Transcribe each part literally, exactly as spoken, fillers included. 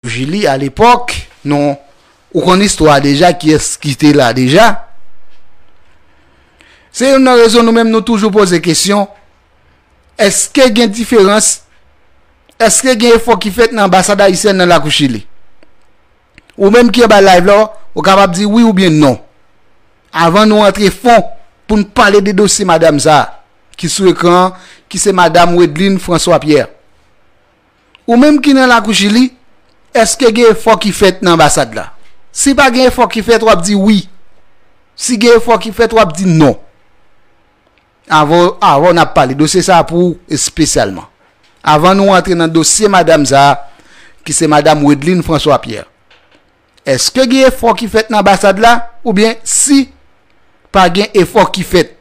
Jili alepòk, nou, ou konn istwa a deja, kiyès ki te la deja. Se youn nan rezon nou menm nou toujou poze kesyon, èske gen diferans, èske gen efò ki fèt nan anbasad ayisyèn nan lakou Chili? Ou menm ki anba live la, ou kapab di wi oubyen non. Avan nou antre fon pou n pale de dosye madanm sa a, ki sou ekran an, ki se madanm Wedline François Pierre. Ou menm ki nan lakou Chili, èske gen efò ki fèt nan anbasad la? Si pa gen efò ki fèt, w ap di wi. Si gen efò ki fèt, w ap di non. Avan, avan n ap pale dosye sa a pou ou espesyalman. Avan nou antre nan dosye madanm sa a, ki se madanm Wedline François Pierre. Èske gen efò ki fèt nan anbasad la? Oubyen si pa gen efò ki fèt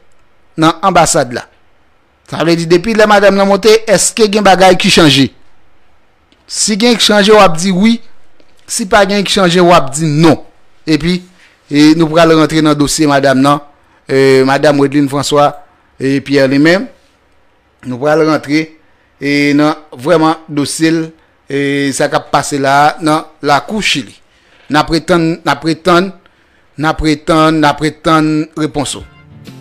nan anbasad la? Sa vle di, depi lè madanm nan monte, èske gen bagay ki chanje? Si gen ki chanje, w ap di wi. Si pa gen ki chanje, w ap di non. Epi, e, nou pral rantre nan dosye madanm nan, e, madanm Wedline François, e, Pierre li menm. Nou pral rantre, e, nan vrèman dosye l, e, sa k ap pase la a nan lakou Chili. N ap retann, n ap retann, n ap retann, n ap retann repons ou.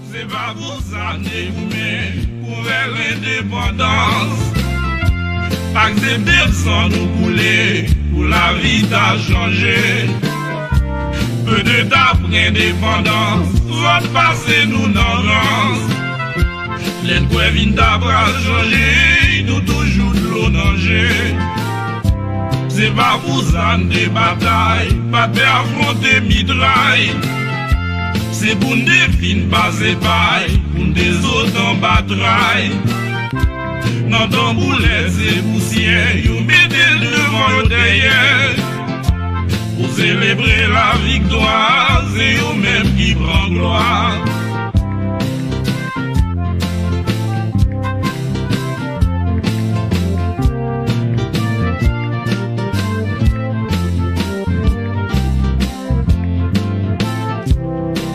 Se pa pou sa n te goumen pou fè lendepandans. Aksepte san nou koule pou lavi ta chanje. Petèt apre endepandans, zòt pase nou nan rans. Lè n kwè vi n ta pral chanje, nou toujou dlo nan je. Se pa pou sa n te batay, pa t pè afwonte mitray. Se pou n te fin pase pay, pou n te sot anba tray. Nan tanbou lè se pousyè, yo mete l devan yo dèyè. Pou selebre laviktwa, se yo menm ki pran glwa.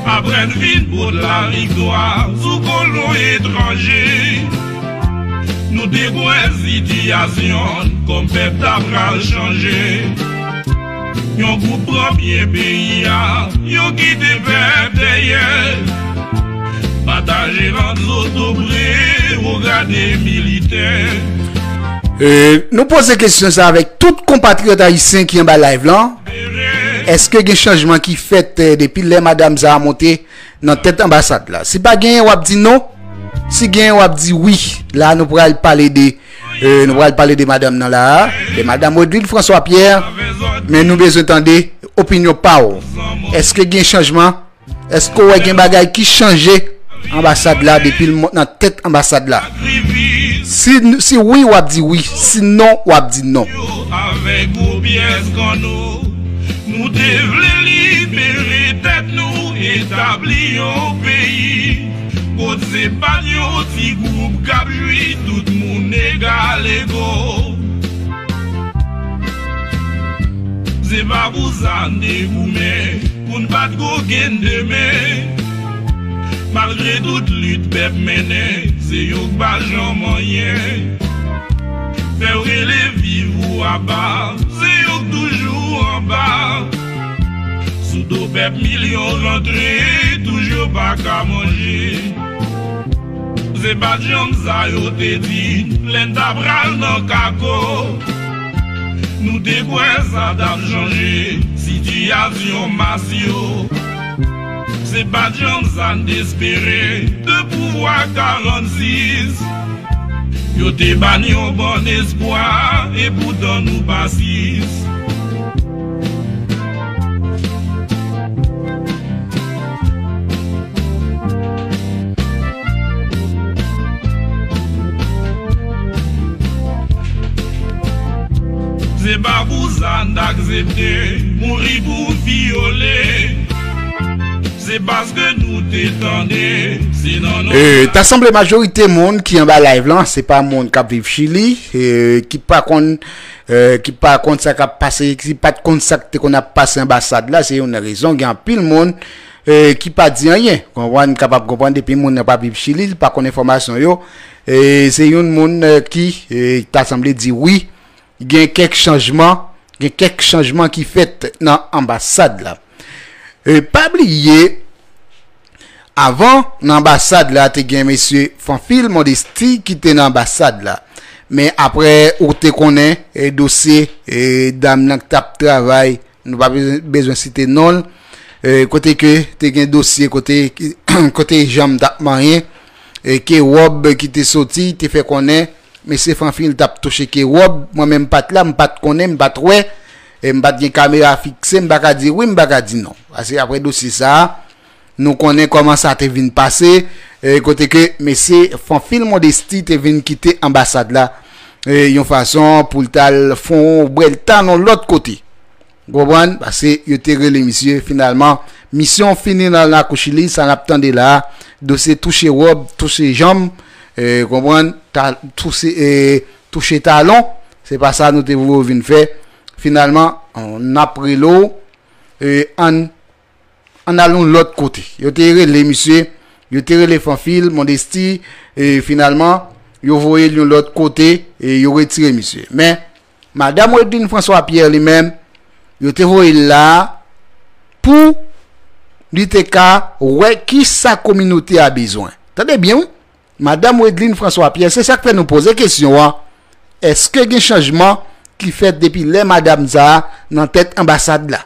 Apre n fin pot laviktwa sou kolon etranje, nou te kwè sitiyasyon n kòm pèp ta pral chanje. Yon gwoup pran pye peyi a, yo kite pèp dèyè. Pataje rant zo tobre, wogade militè. E, nou poze kesyon sa avèk tout konpatriyòt ayisyen ki anba live lan. Èske gen chanjman ki fèt, e, depi lè madanm sa a monte nan tèt anbasad la? Si pa genyen, w ap di non. Si genyen, w ap di wi. La, nou pral pale de, e, nou pral pale de madanm nan la a, de madanm Wedline François Pierre. Men nou bezwen tande opinyon pa w. Èske gen chanjman? Èske w wè gen bagay ki chanje anbasad la depi l mont nan tèt anbasad la? Si, si wi, w ap di wi. Si non, w ap di non. Avèk gwo pyès kanno, nou te vle libere tèt nou, etabli yon peyi. Kot se pa t yon ti gwoup k ap jwi, tout moun egal ego. Se pa pou sa n te goumen, pou n pa t kokenn demen. Malgre tout lit pèp mennen, se yo k pa janm anyen. Fè w rele viv ou apa, se yo k toujou anba. Sou do pèp milyon rantre, toujou pa ka manje. Se pa t janm sa yo te di n, lè n ta pral nan kako. Nou te kwè sa t ap chanje sitiyasyon mas yo. Se pa t janm sa n t espere de pouvwa karannsis. Yo te ba n yon bann espwa, epoutan nou pa sis. Se pa pou sa n t aksepte mouri pou vyole. Se paske nou te tande, se nan non. E, ta sanble majorite moun ki anba live lan, se pa moun k ap viv Chili, e, ki pa konn, e, ki pa konn sa k ap pase, ki pa t konn sa k te konn ap pase anbasad la, se youn nan rezon, gen anpil moun, e, ki pa di anyen. Konprann, kapab konprann depi moun nan pa viv Chili, li pa konn enfòmasyon yo. E, se youn moun, e, ki, e, ta sanble di wi, gen kèk chanjman Gen kèk chanjman ki fèt nan anbasad la. E, pa bliye, avan, nan anbasad la, te gen mesye Fanfil Modesti ki te nan anbasad la. Men apre, ou te konnen, e, dosye, e, dam nan k t ap travay, nou pa bezwen, bezwen site non l, e, kote ke te gen dosye, kote, kote janm t ap manyen, e, ke wòb ki te soti, te fè konnen, mesye Fanfil t ap touche ke wòb, mwen menm m pa t la, m pa t konnen, m pa t wè, e, m pa t gen kamera fikse, m pa ka di wi, m pa ka di non. Paske apre dosye sa a, nou konnen kòman sa te vin pase, e, kote ke mesye Fanfil Modesti te vin kite anbasad la, e, yon fason pou l t al fè yon bwèlta nan lòt kote. Konprann? Paske yo te rele misye, finalman, misyon fini nan lakou Chili, sa n ap tande la a, dosye touche wòb, touche janm, e, konprann, ta, touche, e, touche talon, se pa sa nou te voye yo vin fè. Finalman, n ap rele w, e, ann, ann al yon lòt kote. Yo te rele misye, yo te rele Fanfil Modesti, e, finalman, yo voye l yon lòt kote, e, yo retire misye. Men, Madanm Wedlin François Pierre li menm, yo te voye l la pou li te ka wè kisa kominote a bezwen. Tande byen, wi. Madanm Wedlin François Pierre, se sa k fè nou poze kesyon an. Èske gen chanjman ki fèt depi lè madanm sa a nan tèt anbasad la?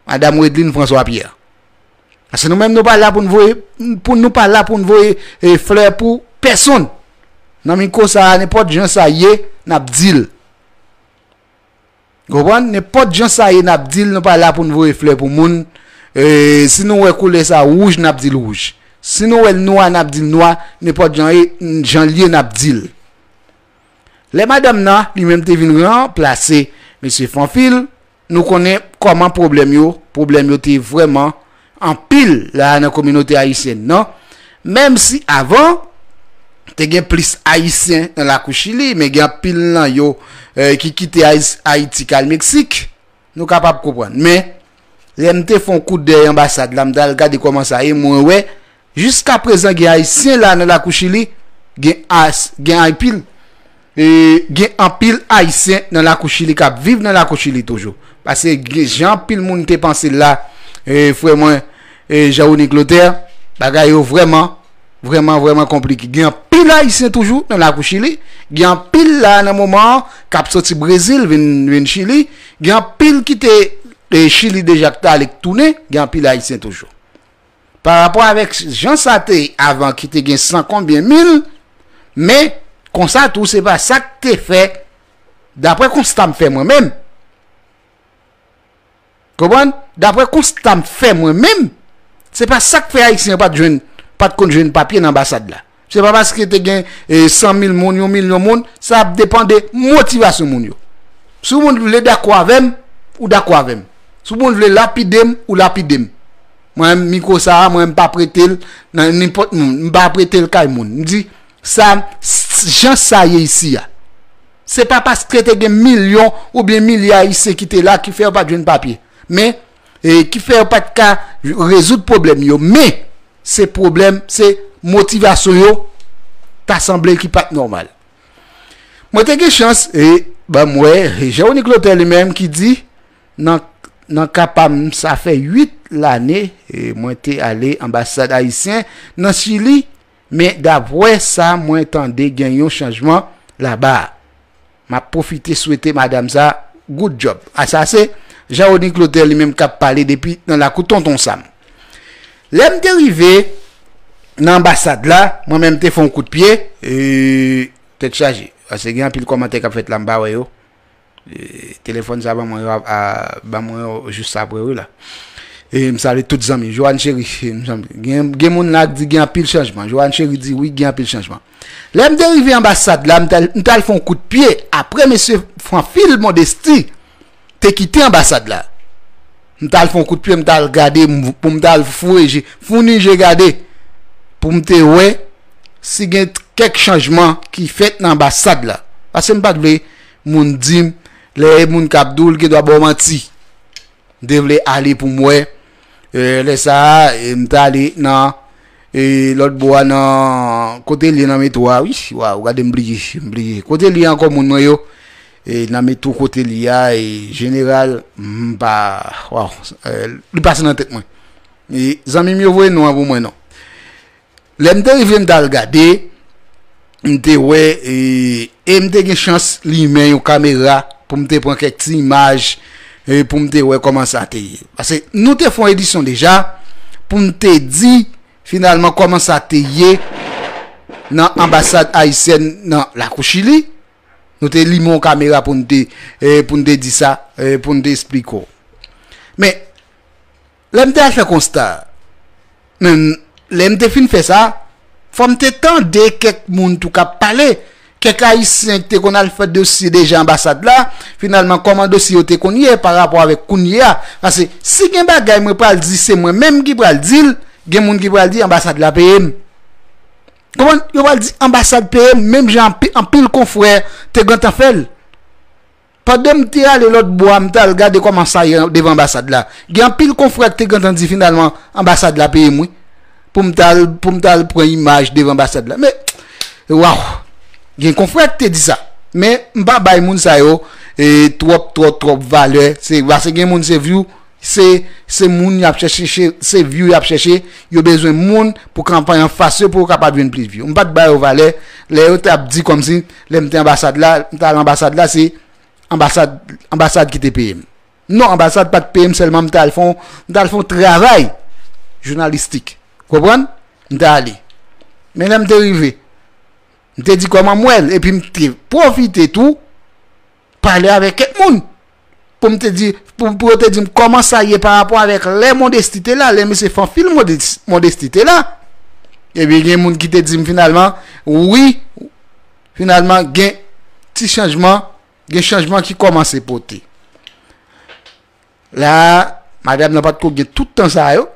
Madanm Wedlin François Pierre. Paske nou menm, nou pa la pou n voye, pou nou pa la pou n voye, e, flè pou pèsonn. Nan mikwo sa a, nenpòt jan sa ye, n ap di l. Konprann? Nenpòt jan sa ye, n ap di l, nou pa la pou n voye flè pou moun. E, si nou wè koulè sa wouj, n ap di l wouj. Si nou wè l nwa, n ap di l nwa. Nenpòt jan ye, jan l ye, n ap di l. Lè madanm nan, li menm te vin ranplase mesye Fanfil, nou konnen kòman pwoblèm yo, pwoblèm yo te vrèman anpil la nan kominote ayisyèn nan. Menm si avan, te gen plis Ayisyen nan lakou Chili, men gen anpil nan yo, eh, ki kite Ayis-, Ayiti k al Meksik. Nou kapab konprann. Men, lè m te fè yon kout dèyè anbasad la, m t al gade kòman sa ye, mwen wè, jiskaprezan gen Ayisyen la nan lakou Chili, gen as-, gen anpil, e, gen anpil Ayisyen nan lakou Chili k ap viv nan lakou Chili toujou. Paske gen jan anpil moun te panse la, e, frè mwen, e, Jean Rony Clotaire, bagay yo vrèman, vrèman, vrèman konplike. Gen anpil Ayisyen toujou nan lakou Chili, gen anpil la nan moman an k ap soti Brezil vin, vin Chili, gen anpil ki te, e, Chili deja k t ale k tounen, gen anpil Ayisyen toujou. Pa rapò avèk jan sa te ye avan ki te gen san konbyen mil, men konsa tou se pa sa k te fè, daprè konsta m fè mwen menm. Konprann? Daprè konsta m fè mwen menm, se pa sa k fè Ayisyen yo pa t jwenn, pa t konn jwenn papye nan anbasad la. Se pa paske te gen, e, san mil moun, yon milyon moun, sa ap depann de motivasyon moun yo. Si yon moun vle dakò avè m, ou dakò avè m. Si yon moun vle lapide m, ou lapide m. Mwen, mikwo sa a, mwen, m pa prete l nan nenpòt moun. M pa prete l kay moun. M di, sa, s-, jan sa ye isi a. Se pa paske te gen milyon oubyen milye Ayisyen ki te la ki fè yo pa t jwenn papye. Men, e, ki fè yo pa t ka rezoud pwoblèm yo. Men, se pwoblèm, se motivasyon yo ta sanble ki pa t nòmal. Mwen te gen chans, e, ban m wè, e, Jean Rony Clotaire li menm ki di, nan, nan ka pa m, sa fè uit lane, e, mwen te ale anbasad ayisyen nan Chili, men daprè sa mwen tande gen yon chanjman laba a. M ap pwofite swete madanm sa good job. A sa se Jean Rony Clotaire li menm k ap pale depi nan lakou Tonton Sam. Lè m te rive nan anbasad la, mwen menm te fè yon kout pye, e, tèt chaje. Paske gen anpil kòmantè k ap fèt la, m pa wè yo. E, telefòn sa ban mwen yo, a, ban mwen yo jis apre wi la. E, m salye tout zanmi. Joanne Chéry, e, m sanble. Gen, gen moun la k di gen anpil chanjman. Joanne Chéry di wi, gen anpil chanjman. Lè m te rive anbasad la, m t al, m t al fè yon kout pye. Apre mesye Fanfil Modesti te kite anbasad la, m t al fè yon kout pye, m t al gade, m, pou m t al foure je, founi je gade, pou m te wè si gen t-, kèk chanjman ki fèt nan anbasad la. Paske m pa t vle moun di m, lè moun k ap di w, l gen dwa ba w manti. M te vle ale pou m wè. E, lè sa a, e, m t ale nan, e, lòt bò a, nan kote l ye nan metwo a, wi. Waw, gade m bliye, m bliye. Kote l ye ankò, moun mwen yo? E nan metwo kote li a, e jeneral, m pa, waw, e, li pase nan tèt mwen. E zanmi m yo voye non an pou mwen non. Lè m te rive, m t al gade, m te wè, e, e m te gen chans limen yon kamera pou m te pran kèk ti imaj, e pou m te wè kòman sa te ye. Paske nou te fè yon edisyon deja pou m te di finalman kòman sa te ye nan anbasad ayisyèn nan lakou Chili. Nou te limen yon kamera pou n te, e, pou n te di sa, e, pou n te esplike w. Men, lè m te al fè konsta, men, lè m te fin fè sa, fò m te tande kèk moun tou k ap pale, kèk Ayisyen ki te konn al fè dosye deja anbasad la, finalman, kòman dosye yo te konn ye pa rapò avèk kounye a. Paske si gen bagay mwen pral di, se mwen menm ki pral di l, gen moun ki pral di anbasad la peye m. Konprann? Yo pral di anbasad peye m, menm jan anpi-, anpil konfrè te gentan fè l. Pandan m te ale lòt bò a, m t al gade kòman sa ye devan anbasad la. Gen anpil konfrè ki te gentan di finalman anbasad la peye m, wi. Pou m t al, pou m t al pran imaj devan anbasad la. Men, waw! Gen konfrè ki te di sa. Men, m pa bay moun sa yo, e, twòp, twòp, twòp valè. Se, paske gen moun se view, se, se moun y ap chèche, se, se view y ap chèche, yo bezwen moun pou kanpay anfas yo, pou yo kapab jwenn plis view. M pa t ba yo valè, lè yo t ap di kòmsi, lè m te anbasad la, m t al anbasad la, se anbasad, anbasad ki te peye m. Non, anbasad pa t peye m, sèlman m t al fè yon, m t al fè yon travay jounalistik. Konprann? M t ale. Men lè m te rive, m te di kòman m wè l, epi m te pwofite tou pale avèk kèk moun. Pou m te di, pou, pou yo te di m kòman sa ye pa rapò avèk lè Modesti te la, lè mesye Fanfil Modesti, Modesti te la. Ebyen, gen moun ki te di m finalman, wi, finalman, gen ti chanjman, gen chanjman ki kòmanse pote. La, madanm nan pa t ko gen tout tan sa yo.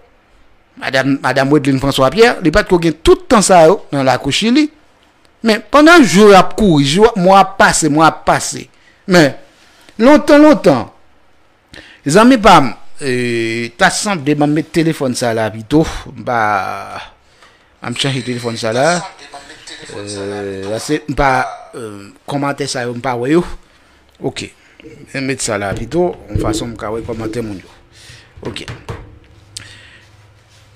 Madanm, madanm Wedline François Pierre, li pa t ko gen tout tan sa yo nan lakou Chili. Men, pandan jou ap kouri, jou, mwa ap pase, mwa ap pase. Men, lontan, lontan, zanmi pa m, e, ta sanble m ap met telefòn sa la pito. M pa, m ap chanje telefòn sa la. E, paske m pa, e, kòmantè sa yo, m pa wè yo. Ok. M met sa la pito, yon fason m ka wè kòmantè moun yo. Ok.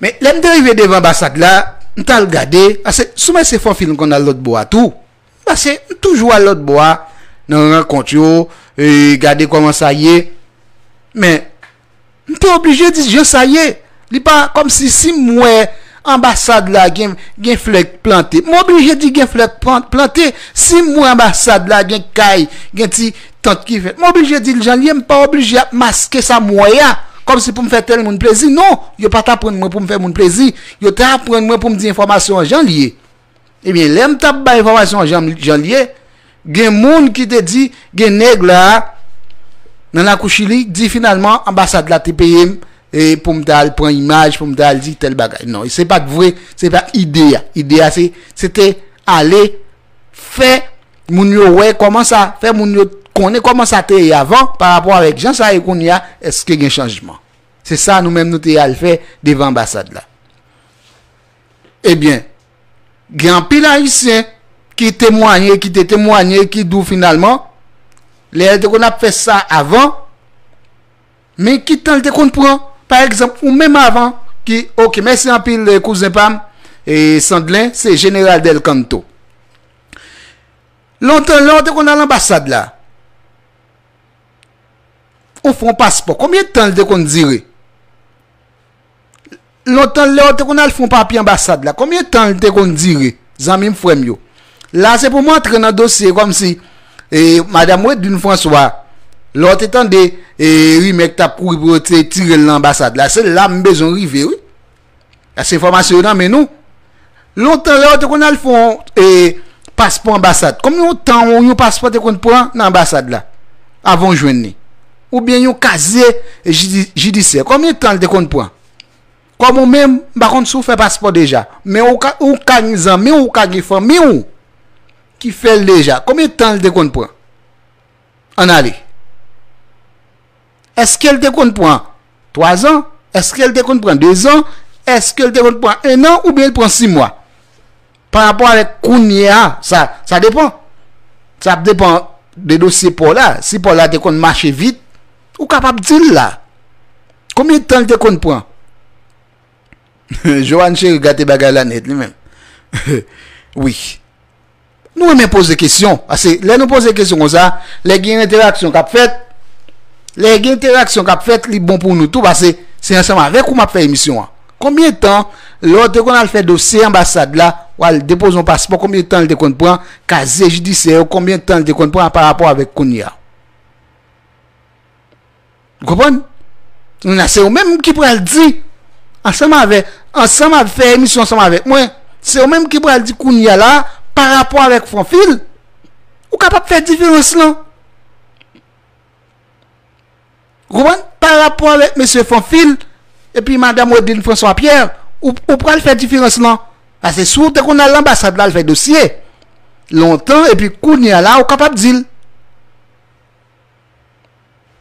Men, lè m te rive devan anbasad la, m t al gade, paske sou mesye Fanfil m konn al lòt bò a tou. Paske m toujou al lòt bò a, nan rankont yo, e, gade kòman sa ye. Men, m te oblije di jan sa ye. Li pa kòmsi si m wè anbasad la gen, gen flè k plante. M oblije di gen flè k plan-, plante. Si m wè anbasad la gen kay, gen ti tant ki fèt, m oblije di l jan l ye. M pa oblije ap maske sa m wè a. Kòmsi pou m fè tèl moun plezi. Non, yo pa t aprann mwen pou m fè moun plezi. Yo te aprann mwen pou m di enfòmasyon an jan l ye. Ebyen, lè m t ap bay enfòmasyon an jan, jan l ye, gen moun ki te di, gen nèg la, nan lakou Chili, di finalman, anbasad la te peye m, e pou m ta al pran imaj, pou m ta al di tèl bagay. Non, se pa t vre, se pa ide a. Ide a, se, se te ale fè moun yo wè kòman sa, fè moun yo konnen kòman sa te ye avan, pa rapò avèk jan sa ye kounye a, èske gen chanjman. Se sa nou menm nou te al fè devan anbasad la. Ebyen, gen anpil Ayisyen ki temwaye, ki te temwaye, ki di w finalman, lè l te konn ap fè sa avan, men ki tan l te konn pran. Pa egzanp, ou menm avan, ki, ok, mèsi anpil, eh, kouzen pa m, eh, Sandlen, se Jeneral Del Canto. Lontan, lè w te konn al anbasad la, ou fè yon paspò, konbyen tan l te konn dire? Lontan, lè w te konn al fè yon papye anbasad la, konbyen tan l te konn dire? Zanmi m, frè m yo. La, se pou m antre nan dosye kòmsi, e, madanm Wedline François, lè w te tande, e, rimè k t ap kouri pou yo te tire l nan anbasad la, se la m bezwen rive, wi. Paske enfòmasyon yo nan men nou. Lontan, lè w te konn al fè yon, e, paspò anbasad, konbyen yon tan yon, yon paspò te konn pran nan anbasad la? Avan w jwenn li. Oubyen yon kazye jidi-, jidisyè, konbyen tan l te konn pran? Kòm ou menm, m pa konn si w fè paspò deja, men ou ka, ou ka gen zanmi w, ou ka gen fanmi w ki fè l deja. Konbyen tan l te konn pran? Ann ale. Èske l te konn pran twa zan? Èske l te konn pran de zan? Èske l te konn pran en an oubyen l pran sis mwa? Pa rapò avèk kounye a, sa, sa depann. Sa ap depann de dosye pa w la, si pa w la te konn mache vit, ou kapab di l la. Konbyen tan l te konn pran? Joanne Chéry gate bagay la nèt li menm. Wi. Nou renmen poze kesyon. Paske lè nou poze kesyon konsa, lè gen entèraksyon k ap fèt, lè gen entèraksyon k ap fèt, li bon pou nou tou, paske se ansanm avèk ou m ap fè emisyon an. Konbyen tan, lè w te konn al fè dosye anbasad la, w al depoze yon paspò, konbyen tan l te konn pran, kazye jidisyè yo, konbyen tan l te konn pran pa rapò avèk kounye a? Ou konprann? Kounye a, se ou menm ki pral di, ansanm avè, ansanm avè, fè emisyon ansanm avèk mwen, se ou menm ki pral di kounye a la, pa rapò avèk Fanfil, ou kapab fè diferans lan. Ou konprann? Pa rapò avèk mesye Fanfil epi madanm Wedline François Pierre, ou, ou pral fè diferans lan. Paske si w te konn al anbasad la, al fè dosye lontan, epi kounye a la, ou kapab di l.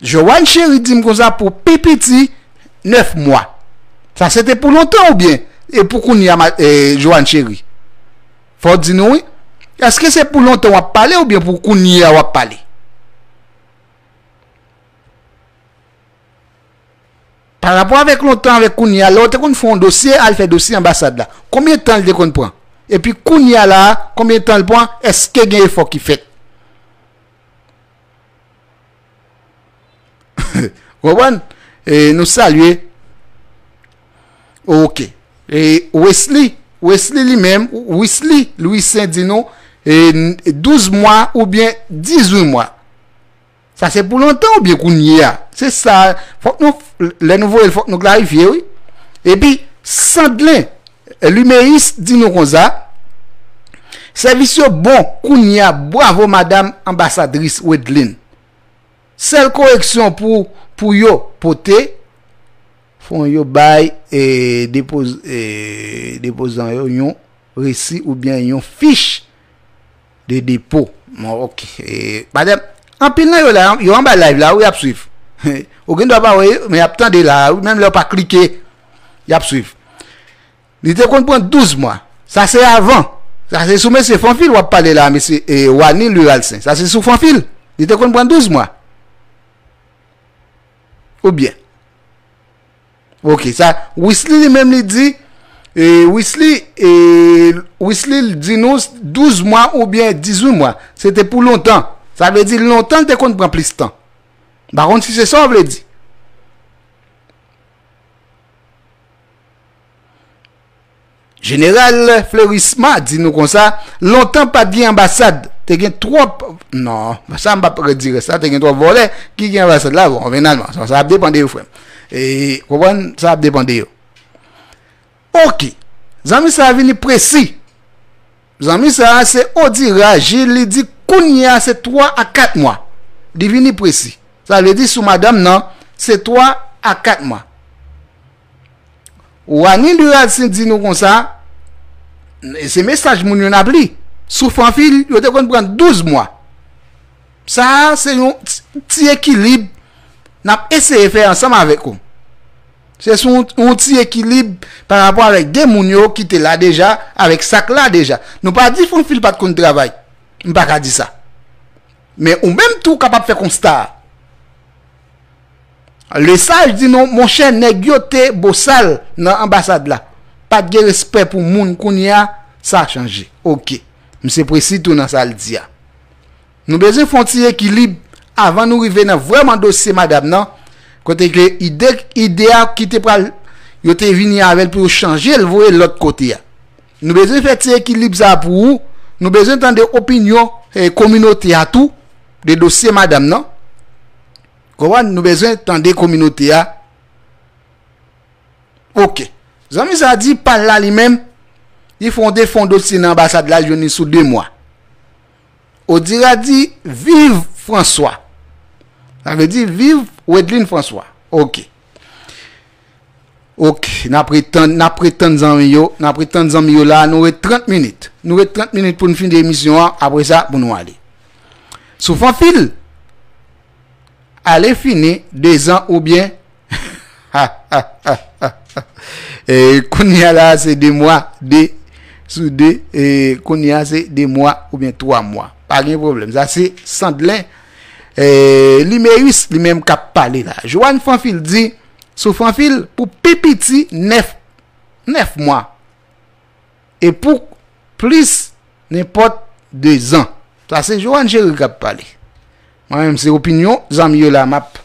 Joanne Chéry di m konsa pou pi piti nèf mwa. Sa se te pou lontan oubyen e pou kounye a, ma- e, Joanne Chéry? Fò w di nou wi. Èske se pou lontan w ap pale oubyen pou kounye a w ap pale? Pa rapò avèk lontan avèk kounye a, lè w te konn fè yon dosye, al fè dosye anbasad la. Konbyen tan l te konn pran? Epi kounye a la, konbyen tan l pran? Èske gen efò ki fèt? Konprann? E nou salye. Ok. E Wesley, Wesley li menm, Wesley Louis Saint di nou, e, douz mwa oubyen dizuit mwa. Sa se pou lontan oubyen kounye a? Se sa, fòk nou, lè nou voye l, fòk nou klarifye, wi. Epi, Sandlen Luméus di nou konsa, sèvis yo bon, kounye a, bwavo madanm anbasadris Wedline. Sèl koreksyon pou, pou yo pote, fò yo bay, e, depoz-, e, depozan yo yon resi oubyen yon fich de depo. Bon, ok. E, madanm, anpil nan yo la, yo anba live la, wi, y ap swiv. Ou gen dwa pa wè yo, men y ap tande la, wi, menm lè yo pa klike, y ap swiv. Li te konn pran douz mwa. Sa se avan. Sa se sou mesye Fanfil w ap pale la, mesye, e, Wany Luralcin. Sa se sou Fanfil. Li te konn pran douz mwa. Oubyen. Ok, sa, Wesley li menm li di, e, Wesley, e, Wesley di nou douz mwa oubyen dizuit mwa. Se te pou lontan. Sa vle di lontan l te konn pran plis tan. M pa konn si se sa w vle di. Jeneral Fleurisma di nou konsa, lontan pa t gen anbasad, te gen twòp, non, sa m p ap redire sa, te gen twòp vòlè ki gen anbasad la, bon, finalman, sa, sa ap depann de yo, frè m. E, konprann, sa ap depann de yo. Ok, zanmi sa a vini presi. Zanmi sa a se Odira Gilles, li di kounye a se twa a kat mwa. Li vini presi. Sa vle di sou madanm nan, se twa a kat mwa. Wany Luralcin di nou konsa, e se mesaj moun yo n ap li. Sou Fanfil, yo te konn pran douz mwa. Sa a se yon ti, ti ekilib n ap eseye fè ansanm avèk ou. Se sou yon, yon ti ekilib pa rapò avèk de moun yo ki te la deja, avèk sa k la deja. Nou pa di Fanfil pa t konn travay. M pa ka di sa. Men ou menm tou w kapab fè konsta a. Lesage di nou, monchè, nèg yo te bosal nan anbasad la. Pa t gen respè pou moun, kounye a, sa chanje. Ok. Misye presi tou nan sa l di a. Nou bezwen fè yon ti ekilib avan nou rive nan vrèman dosye madanm nan, kote ke ide, ide a ki te pral, yo te vini avè l pou yo chanje l, voye l lòt kote a. Nou bezwen fè ti ekilib sa a pou ou. Nou bezwen tande opinyon, eh, kominote a tou, de dosye madanm nan. Konprann? Nou bezwen tande kominote a. Ok. Zanmi sa a di pa l la li menm, li fè yon defon dosye nan anbasad la, l jwenn li sou de mwa. Odira di viv François. Sa vle di viv Wedline François. Ok. Ok, n ap retann, n ap retann zanmi yo, n ap retann zanmi yo la, nou ret trant minit. Nou ret trant minit pou n fini emisyon an, apre sa, pou nou ale. Sou Fanfil, ale fini, dezan oubyen, e, kounye a la, se de mwa, de, sou de, e, kounye a, se de mwa oubyen twa mwa. Pa gen pwoblèm. Sa se Sandlen, eh, Limeus, li menm k ap pale la. Joanne Fanfil di, sou Fanfil, pou pi piti, nèf, nèf mwa. E pou plis, nenpòt de zan. Sa se Joanne Chéry k ap pale. Mwen menm, se opinyon zanmi yo la, m ap,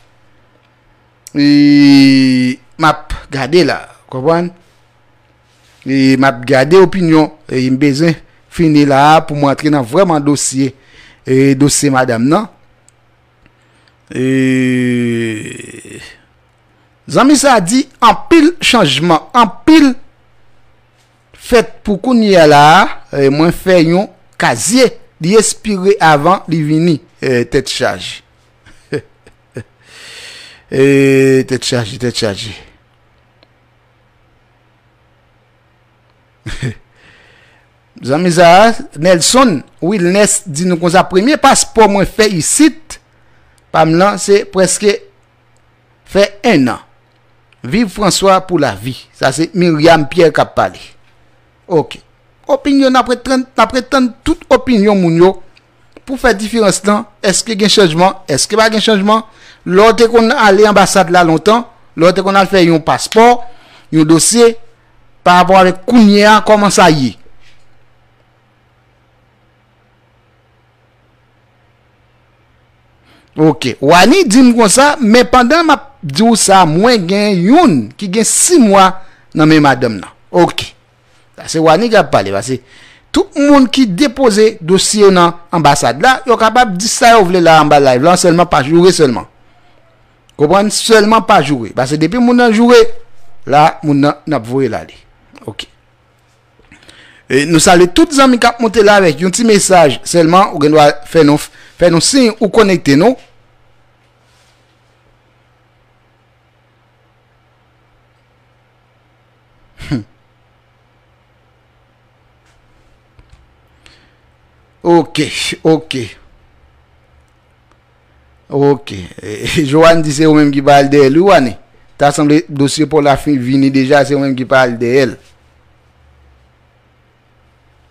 e, m ap gade la. Konprann? E m ap gade opinyon, e m bezwen fini la a pou m antre nan vrèman dosye, e dosye madanm nan. E zanmi sa a di anpil chanjman, anpil fèt pou kounye a la a, e mwen fè yon kazye, li espire avan li vini, e tèt chaje. E tèt chaje, tèt chaje. Zanmi sa a, Nelson Wilness di nou konsa, premye paspò mwen fè isit, pa m lan, se prèske fè en an. Viv François pou lavi. Sa se Myriam Pierre k ap pale. Ok. Opinyon, n ap ret tann, n ap ret tann tout opinyon moun yo pou fè diferans lan. Èske gen chanjman? Èske pa gen chanjman? Lè w te konn ale anbasad la lontan, lè w te konn al fè yon paspò, yon dosye, pa rapò avèk kounye a, kòman sa ye? Ok. Wani di m konsa, men pandan m ap di w sa, mwen gen youn ki gen sis mwa nan men madanm nan. Ok. Sa se Wani k ap pale, paske tout moun ki depoze dosye yo nan anbasad la, yo kapab di sa yo vle la anba live la, sèlman pa joure sèlman. Konprann? Sèlman pa joure. Paske depi moun nan joure, la, moun nan, n ap voye l ale. Ok. E nou salye tout zanmi k ap monte la avèk yon ti mesaj sèlman, ou gen dwa fè nou, fè nou siy ou konekte nou. Hmm. Ok, ok. Ok. E, Joanne di se ou menm ki pa al dèyè l, wi, Wani. Ta sanble dosye pa w la fin vini deja, se ou menm ki pa al dèyè l.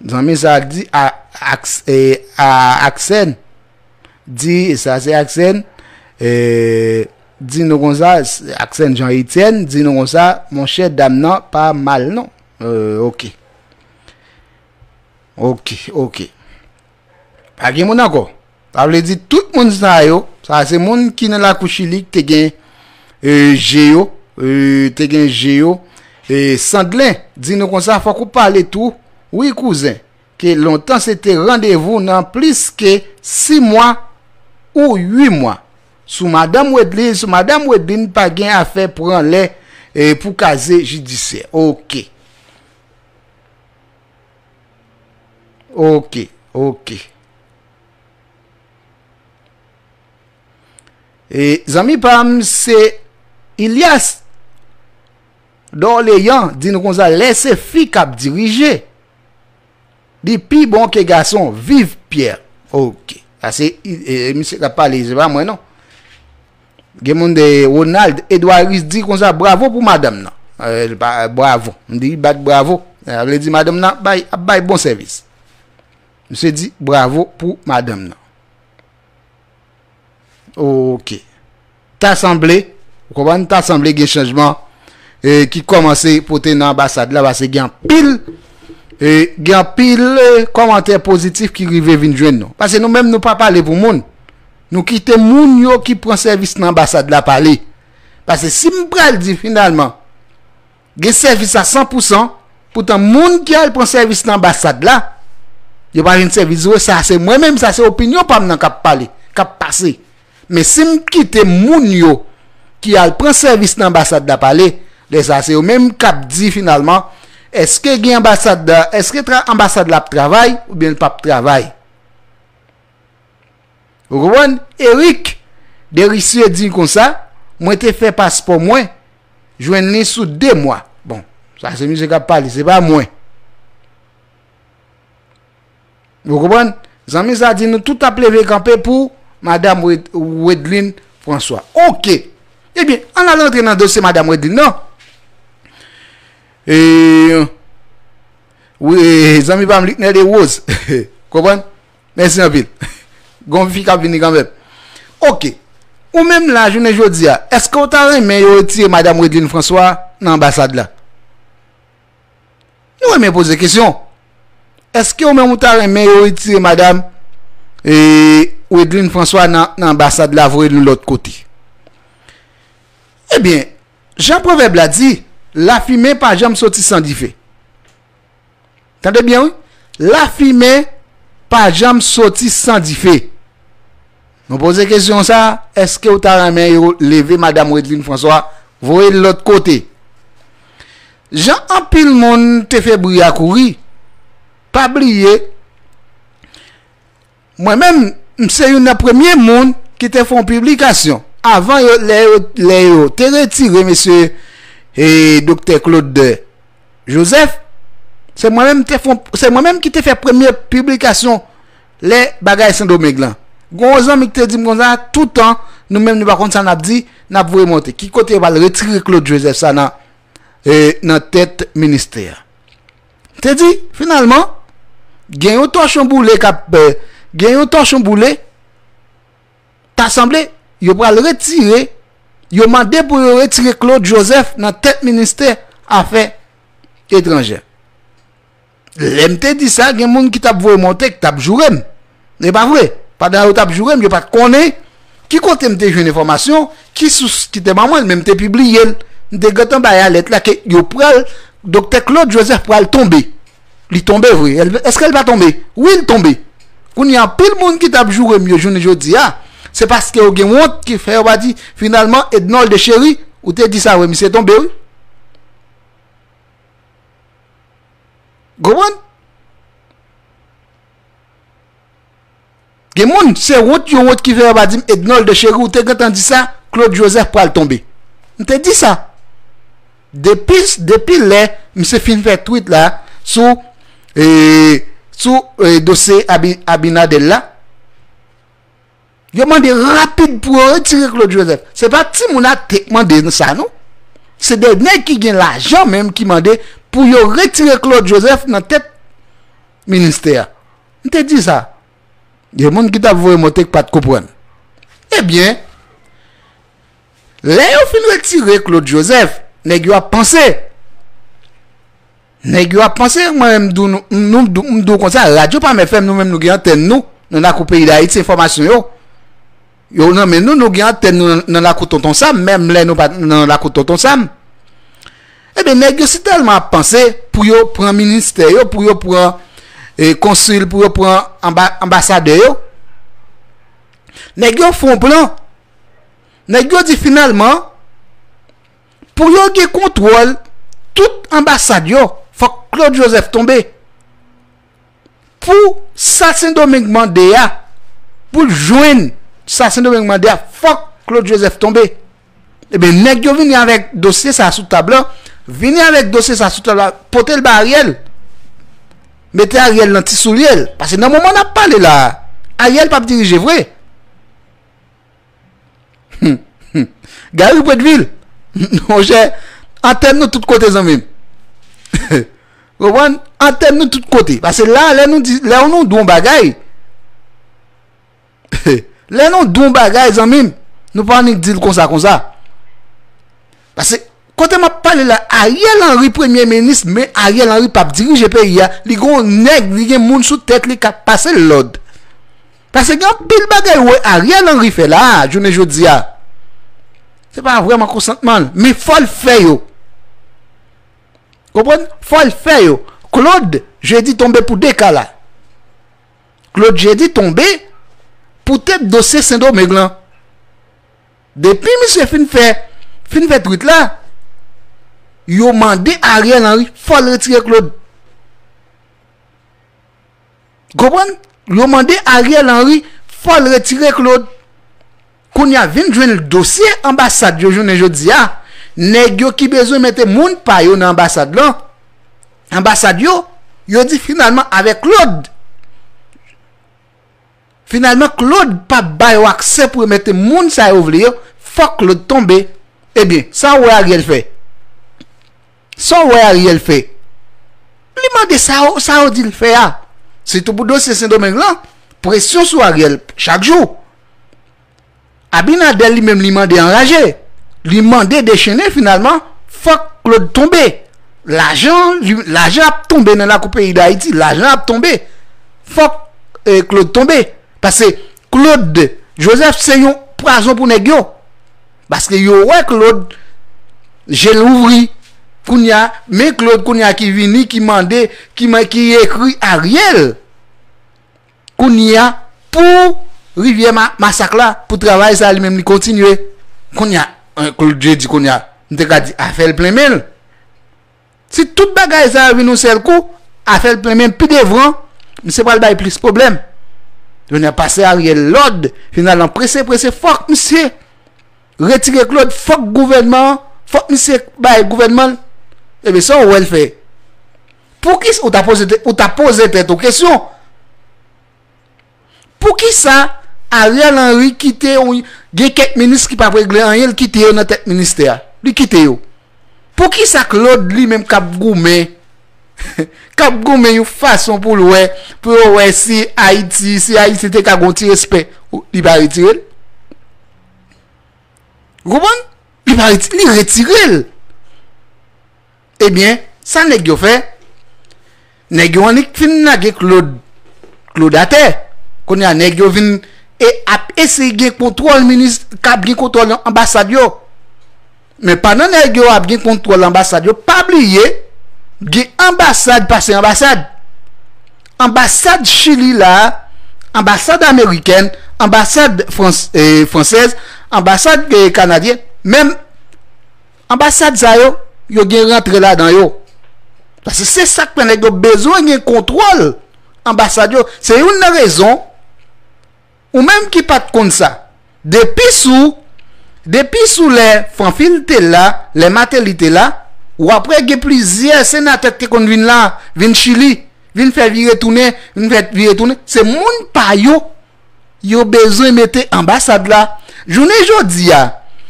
Zanmi sa a di a, aks, e, a, Aksen. Di, sa se Aksen. E, di nou konsa, Aksen Jean Etienne, di nou konsa, monchè, dam nan pa mal non. E, ok. Ok, ok. Pa gen moun ankò. Sa vle di tout moun sa yo, sa se moun ki nan lakou Chili ki te gen, e, je yo, e, te gen je yo. E, Sandlen di nou konsa, fòk ou pale tou, wi kouzen, ke lontan se te randevou nan plis ke sis mwa ou uit mwa. Sou madanm Wedlin, sou madanm Wedlin pa gen afè pran lè, e, pou kaze jidisyè. Ok. Ok, ok. E, zanmi pa m, se Ilyas Dorleyan, di nou konsa, lè se fi k ap dirije, li pi bon ke gason. Viv Pyè. Ok. Sa se, e, e, misye k ap pale, se pa mwen non. Gen moun de Ronald Edouard di konsa, bravo pou madanm nan. E, pa, bravo. M di, bat bravo. Sa vle di madanm nan bay, ap bay bon sèvis. Misye di bravo pou madanm nan. Ok. Ta sanble, ou konprann, ta sanble gen chanjman, e, ki kòmanse pote nan anbasad la, paske gen anpil, e, gen anpil, e, kòmantè pozitif ki rive vin jwenn nou. Paske nou menm, nou pa pale pou moun. Nou kite moun yo ki pran sèvis nan anbasad la pale. Paske si m pral di finalman, gen sèvis a san pou san, poutan moun ki al pran sèvis nan anbasad la, yo pa jwenn sèvis vre, sa se mwen menm, sa se opinyon pa m nan k ap pale, k ap pase. Men si m kite moun yo ki al pran sèvis nan anbasad la pale, lè sa se yo menm k ap di finalman, èske gen anbasad la, èske tra-, anbasad la ap travay oubyen l p ap travay? Ou konprann? Eric Derisier di konsa, mwen te fè paspò mwen, jwenn li sou de mwa. Bon, sa se misye k ap pale, se pa mwen. Ou konprann? Zanmi sa di nou tout ap leve kanpe pou madanm Wed-, Wedlin François. Ok. Ebyen, ann al antre nan dosye madanm Wedlin nan. E, wi, zanmi pa m Luckner de Rose. Konprann? Mèsi anpil. Gon fi k ap vini kanmenm. Oke. Ou menm la, jounen jodi a, èske w ta renmen yo retire Madanm Wedlin François nan anbasad la? Nou renmen poze kesyon. Èske ou menm ou ta renmen yo retire Madanm, e, Wedlin François nan, nan anbasad la, voye l yon lòt kote? Ebyen, jan pwovèb la di, lafimen pa janm soti san dife. Tande byen, wi. Lafimen pa janm soti san dife. Nou poze kesyon sa, èske ou ta renmen yo leve Madanm Wedlin François, voye l lòt kote? Jan anpil moun te fè bri a kouri, pa bliye, mwen menm, m se youn nan premye moun ki te fè yon piblikasyon. Avan yo, lè yo, lè yo te retire mesye, e, Doktè Claude Joseph, se mwen menm te fè, se mwen menm ki te fè premye piblikasyon lè bagay Sendomeng lan. Gon zanmi ki te di m konsa, toutan, nou menm nou pa konn sa n ap di, n ap voye monte. Ki kote yo pral retire Claude Joseph sa nan, e, nan tèt ministè a? Te di, finalman, gen yon tòchon boule k ap, e, gen yon tòchon boule, ta sanble, yo pral retire, yo mande pou yo retire Claude Joseph nan tèt ministè afè etranjè. Lè m te di sa, gen moun ki t ap voye monte, ki t ap joure m. E pa vre, pandan yo t ap joure m, yo pa t konnen ki kote m te jwenn enfòmasyon, ki sous ki te ban mwen l, men m te pibliye l. M te gentan bay alèt la ke yo pral, Doktè Claude Joseph pral tonbe. Li tonbe vre. Èske l pa tonbe? Wi, l tonbe. Kounye a, anpil moun ki t ap joure m yo jounen jodi a, se paske yo gen wont ki fè yo pa di, finalman, Ednòl de Cheri, ou te di sa vre, misye tonbe, wi. Konprann? Gen moun, se wont yo wont ki fè yo pa di m, Ednòl de Cheri, ou te gentan di sa, Claude Joseph pral tonbe. M te di sa. Depi, depi lè misye fin fè tweet la sou, e, sou, e, dosye Abi-, Abinader la, yo mande rapid pou yo retire Claude Joseph. Se pa timoun a te k mande sa, non. Se de nèg ki gen lajan menm ki mande pou yo retire Claude Joseph nan tèt ministè a. M te di sa. Gen moun ki t ap voye monte k pa t konprann. Ebyen, lè yo fin retire Claude Joseph, nèg yo ap panse. Nèg yo ap panse, mwen menm, m di w, nou, nou, m di w konsa, Radyo Pam F M, nou menm, nou gen antèn nou, nan lakou peyi Dayiti, enfòmasyon yo. Yo nan men nou, nou gen antèn nou nan, nan lakou Tonton Sam, menm lè nou pa t nan lakou Tonton Sam. Ebyen, nèg yo si tèlman ap panse pou yo pran ministè yo, pou yo pran, e, konsil, pou yo pran anba-, anbasadè yo. Nèg yo fè yon plan. Nèg yo di finalman, pou yo gen kontwòl tout anbasad yo, fòk Claude Joseph tonbe. Pou sa Sendomeng mande a, pou l jwenn sa Sendomeng mande a, fòk Claude Joseph tonbe. Ebyen, nèg yo vini avèk dosye sa sou tab la, vini avèk dosye sa sou tab la, pote l ba Ariel. Mete Ariel nan ti soulye l. Paske nan moman n ap pale la a, Ariel p ap dirije vre. Gary Potvil, monchè, antèn nou tout kote, zanmi m. Konprann? Antèn nou tout kote. Paske la, lè nou di, lè nou di yon bagay, lè nou di yon bagay, zanmi m, nou pa annik di l konsa, konsa. Paske, kote m ap pale la, Ariel Henry premye minis, men Ariel Henry p ap dirije peyi a. Li gen yon nèg, li gen moun sou tèt li k ap pase l lòd. Paske gen anpil bagay ou wè Ariel Henry fè la a, jounen jodi a. Se pa vrèman konsantman l, men fò l fè yo. Konprann? Fò l fè yo. Claude Jeudi tonbe pou de ka la. Claude Jeudi tonbe poutèt dosye Sendomeng lan. Depi misye fin fè, fin fè tweet la, yo mande Ariel Henry fò l retire Claude. Konprann? Yo mande Ariel Henry fò l retire Claude. Kounye a vin jwenn dosye anbasad yo jounen jodi a. Nèg yo ki bezwen mete moun pa yo nan anbasad lan. Anbasad yo, yo di finalman avèk Claude. Finalman, Claude p ap ba yo aksè pou yo mete moun sa yo vle yo. Fòk Claude tonbe. Ebyen, sa w wè Ariel fè? Sa w wè Ariel fè? Li mande sa yo, sa yo di l fè a. Sitou pou dosye Sendomeng lan, presyon sou Ariel chak jou. Abinader li menm li mande anraje. Li mande dechennen finalman, fòk Claude tonbe. Lajan, li- lajan ap tonbe nan lakou peyi Dayiti. Lajan ap tonbe. Fòk eh, Claude tonbe. Paske Claude Joseph se yon pwazon pou nèg yo. Paske yo wè Claude, je l ouvri. Kounye a, men Claude kounye a ki vini, ki mande, ki, man- ki ekri Ariel. Kounye a, pou rivyè ma- masak la, pou travay sa li menm li kontinye. Kounye a, eh, Claude Jeudy kounye a, m te ka di afè l plen men l. Si tout bagay sa yo vin yon sèl kou, afè l plen men l pi devan, misye pral bay plis pwoblèm. Kounye a pase Ariel lòd, finalman prese prese, fòk misye retire Claude, fòk gouvènman an, fòk misye bay gouvènman l. Ebyen, sa w wè l fè. Poukisa ou ta poze tè- ou ta poze tèt ou kesyon? Poukisa Ariel Henry kite yon- gen kèk minis ki p ap regle anyen, l kite yo nan tèt ministè a? Li kite yo. Poukisa Claude li menm k ap goumen, k ap goumen yon fason pou l wè, pou yo wè si Ayiti, si Ayiti te ka gon ti respè, li pa retire l? Ou konprann? Li pa reti- li retire l. Ebyen, sa nèg yo fè? Nèg yo annik fin lage Claude, Claude atè. Kounye a, nèg yo vin e ap eseye gen kontwòl minis, k ap gen kontwòl anbasad yo. Men pandan nèg yo ap gen kontwòl anbasad yo, pa bliye, gen anbasad pase anbasad. Anbasad Chili la, anbasad amerikèn, anbasad frans- eh, fransèz, anbasad eh, kanadyen, menm anbasad sa yo, yo gen rantre ladan yo. Paske se sa k fè nèg yo bezwen gen kontwòl anbasad yo. Se youn nan rezon, ou menm ki pa t konn sa, depi sou, depi sou lè Fanfil te la, lè Martelly te la, w ap wè gen plizyè senatè ki te konn vin la, vin Chili, vin fè vire tounen, vin fè vire tounen. Se moun pa yo, yo bezwen mete anbasad la. Jounen jodi a,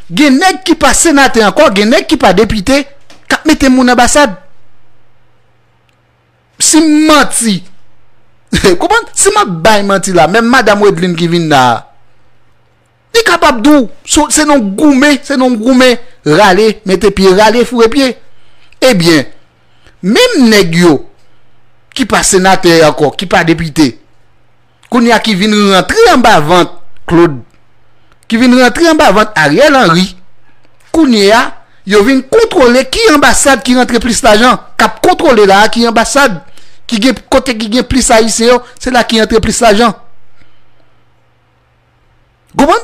gen nèg ki pa senatè ankò, gen nèg ki pa depite, k ap mete moun anbasad. Si m manti, konprann? Si m ap bay manti la, menm madanm Wedlin ki vin la a, li kapab di w, so- se nan goumen, se nan goumen, rale, mete pye, rale, foure pye. Ebyen, menm nèg yo ki pa senatè ankò, ki pa depite, kounye a ki vin rantre anba vant Claude, ki vin rantre anba vant Ariel Henry, kounye a, yo vin kontwole ki anbasad ki rantre plis lajan, k ap kontwole la a, ki anbasad ki gen, kote ki gen plis ayisyen yo, se la ki rantre plis lajan. Konprann?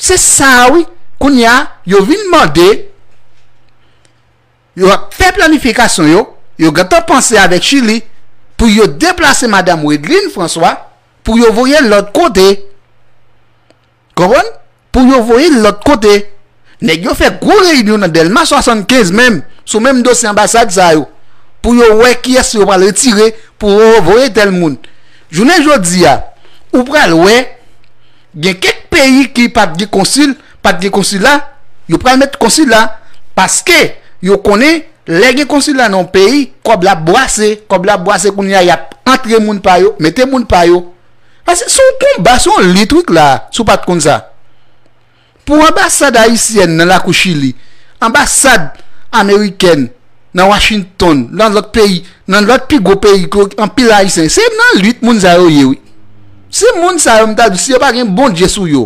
Se sa a wi. Kounye a, yo vin mande, yo ap fè planifikasyon yo, yo gentan panse avèk Chili pou yo deplase madanm Wedlin François, pou yo voye l lòt kote. Konprann? Pou yo voye l lòt kote. Nèg yo fè gwo reyinyon nan Dèlma swasannkenz menm, sou menm dosye anbasad sa yo, pou yo wè kiyès yo pral retire, pou yo voye tèl moun. Jounen jodi a, ou pral wè, gen kèk peyi ki pa t gen konsil, pa t gen konsila, yo pral met konsila, paske yo konnen lè gen konsila nan yon peyi, kòb la ap bwase, kòb la ap bwase kounye a, y ap antre moun pa yo, mete moun pa yo. Paske se yon konba, se yon lit wi k la, si w pa t konn sa. Pou anbasad ayisyèn nan lakou Chili, anbasad amerikèn nan Washington, nan lòt peyi, nan lòt pi gwo peyi ke anpil ayisyen, se nan lit moun sa yo ye wi. Si moun sa yo, m ta di, si yo pa gen Bondye sou yo,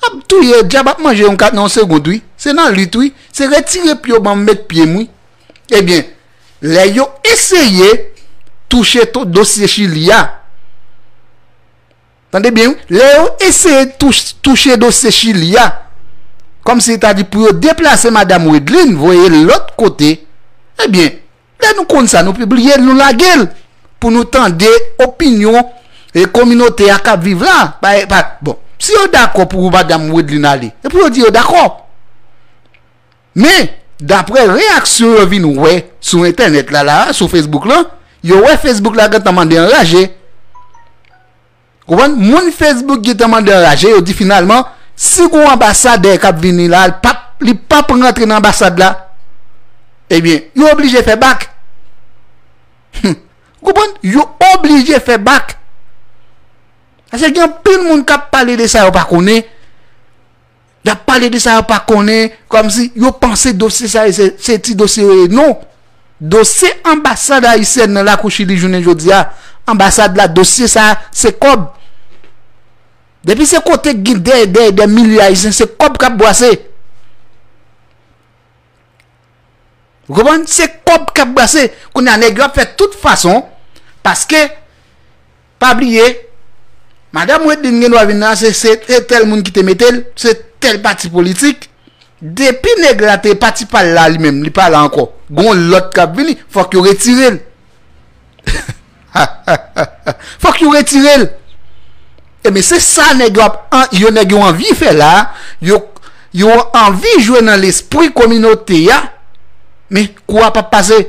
ap touye, dyab ap manje yon kat nan yon segond wi. Se nan lit wi. Se retire pye w ban m met pye m wi. Ebyen, lè yo eseye touche to- dosye Chili a, tande byen wi, lè yo eseye touch- touche dosye Chili a, kòmsi ta di pou yo deplase madanm Wedlin, voye l lòt kote, ebyen, lè nou konn sa, nou pibliye l, nou lage l, pou nou tande opinyon e kominote a k ap viv la. Pa, pa, bon, si yo dakò pou madanm Wedlin ale, e pou yo di yo dakò. Men, daprè reyaksyon yo vin wè sou entènèt la, la, sou Facebook lan, yo wè Facebook la gentan mande anraje. Konprann? Moun Facebook gentan mande anraje, yo di finalman, si gon anbasadè k ap vini la, li p ap, li p ap rantre nan anbasad la, ebyen, yo oblije fè bak. Hum. Konprann? Yo oblije fè bak. Paske gen anpil moun k ap pale de sa yo pa konnen. Y ap pale de sa yo pa konnen, kòmsi yo panse dosye sa yo se, se ti dosye yo ye. Non. Dosye anbasad ayisyèn nan lakou Chili jounen jodi a, anbasad la, dosye sa, se kòb. Depi se kote k gen dè, dè, dè milye ayisyen, se kòb k ap bwase. Ou konprann? Se kòb k ap bwase. Kounye a, nèg yo ap fè tout fason, paske, pa bliye, Madanm Wedlin gen dwa vin la, se, se, se tèl moun ki te mete l, se tèl pati politik. Depi nèg la te pati pa l la li menm, li pa la ankò. Gon lòt k ap vini, fòk yo retire l. Fòk yo retire l. Ebyen, se sa nèg yo ap, an, yo nèg yo anvi fè la, yo, yo anvi jwe nan lespri kominote a, men kou a p ap pase.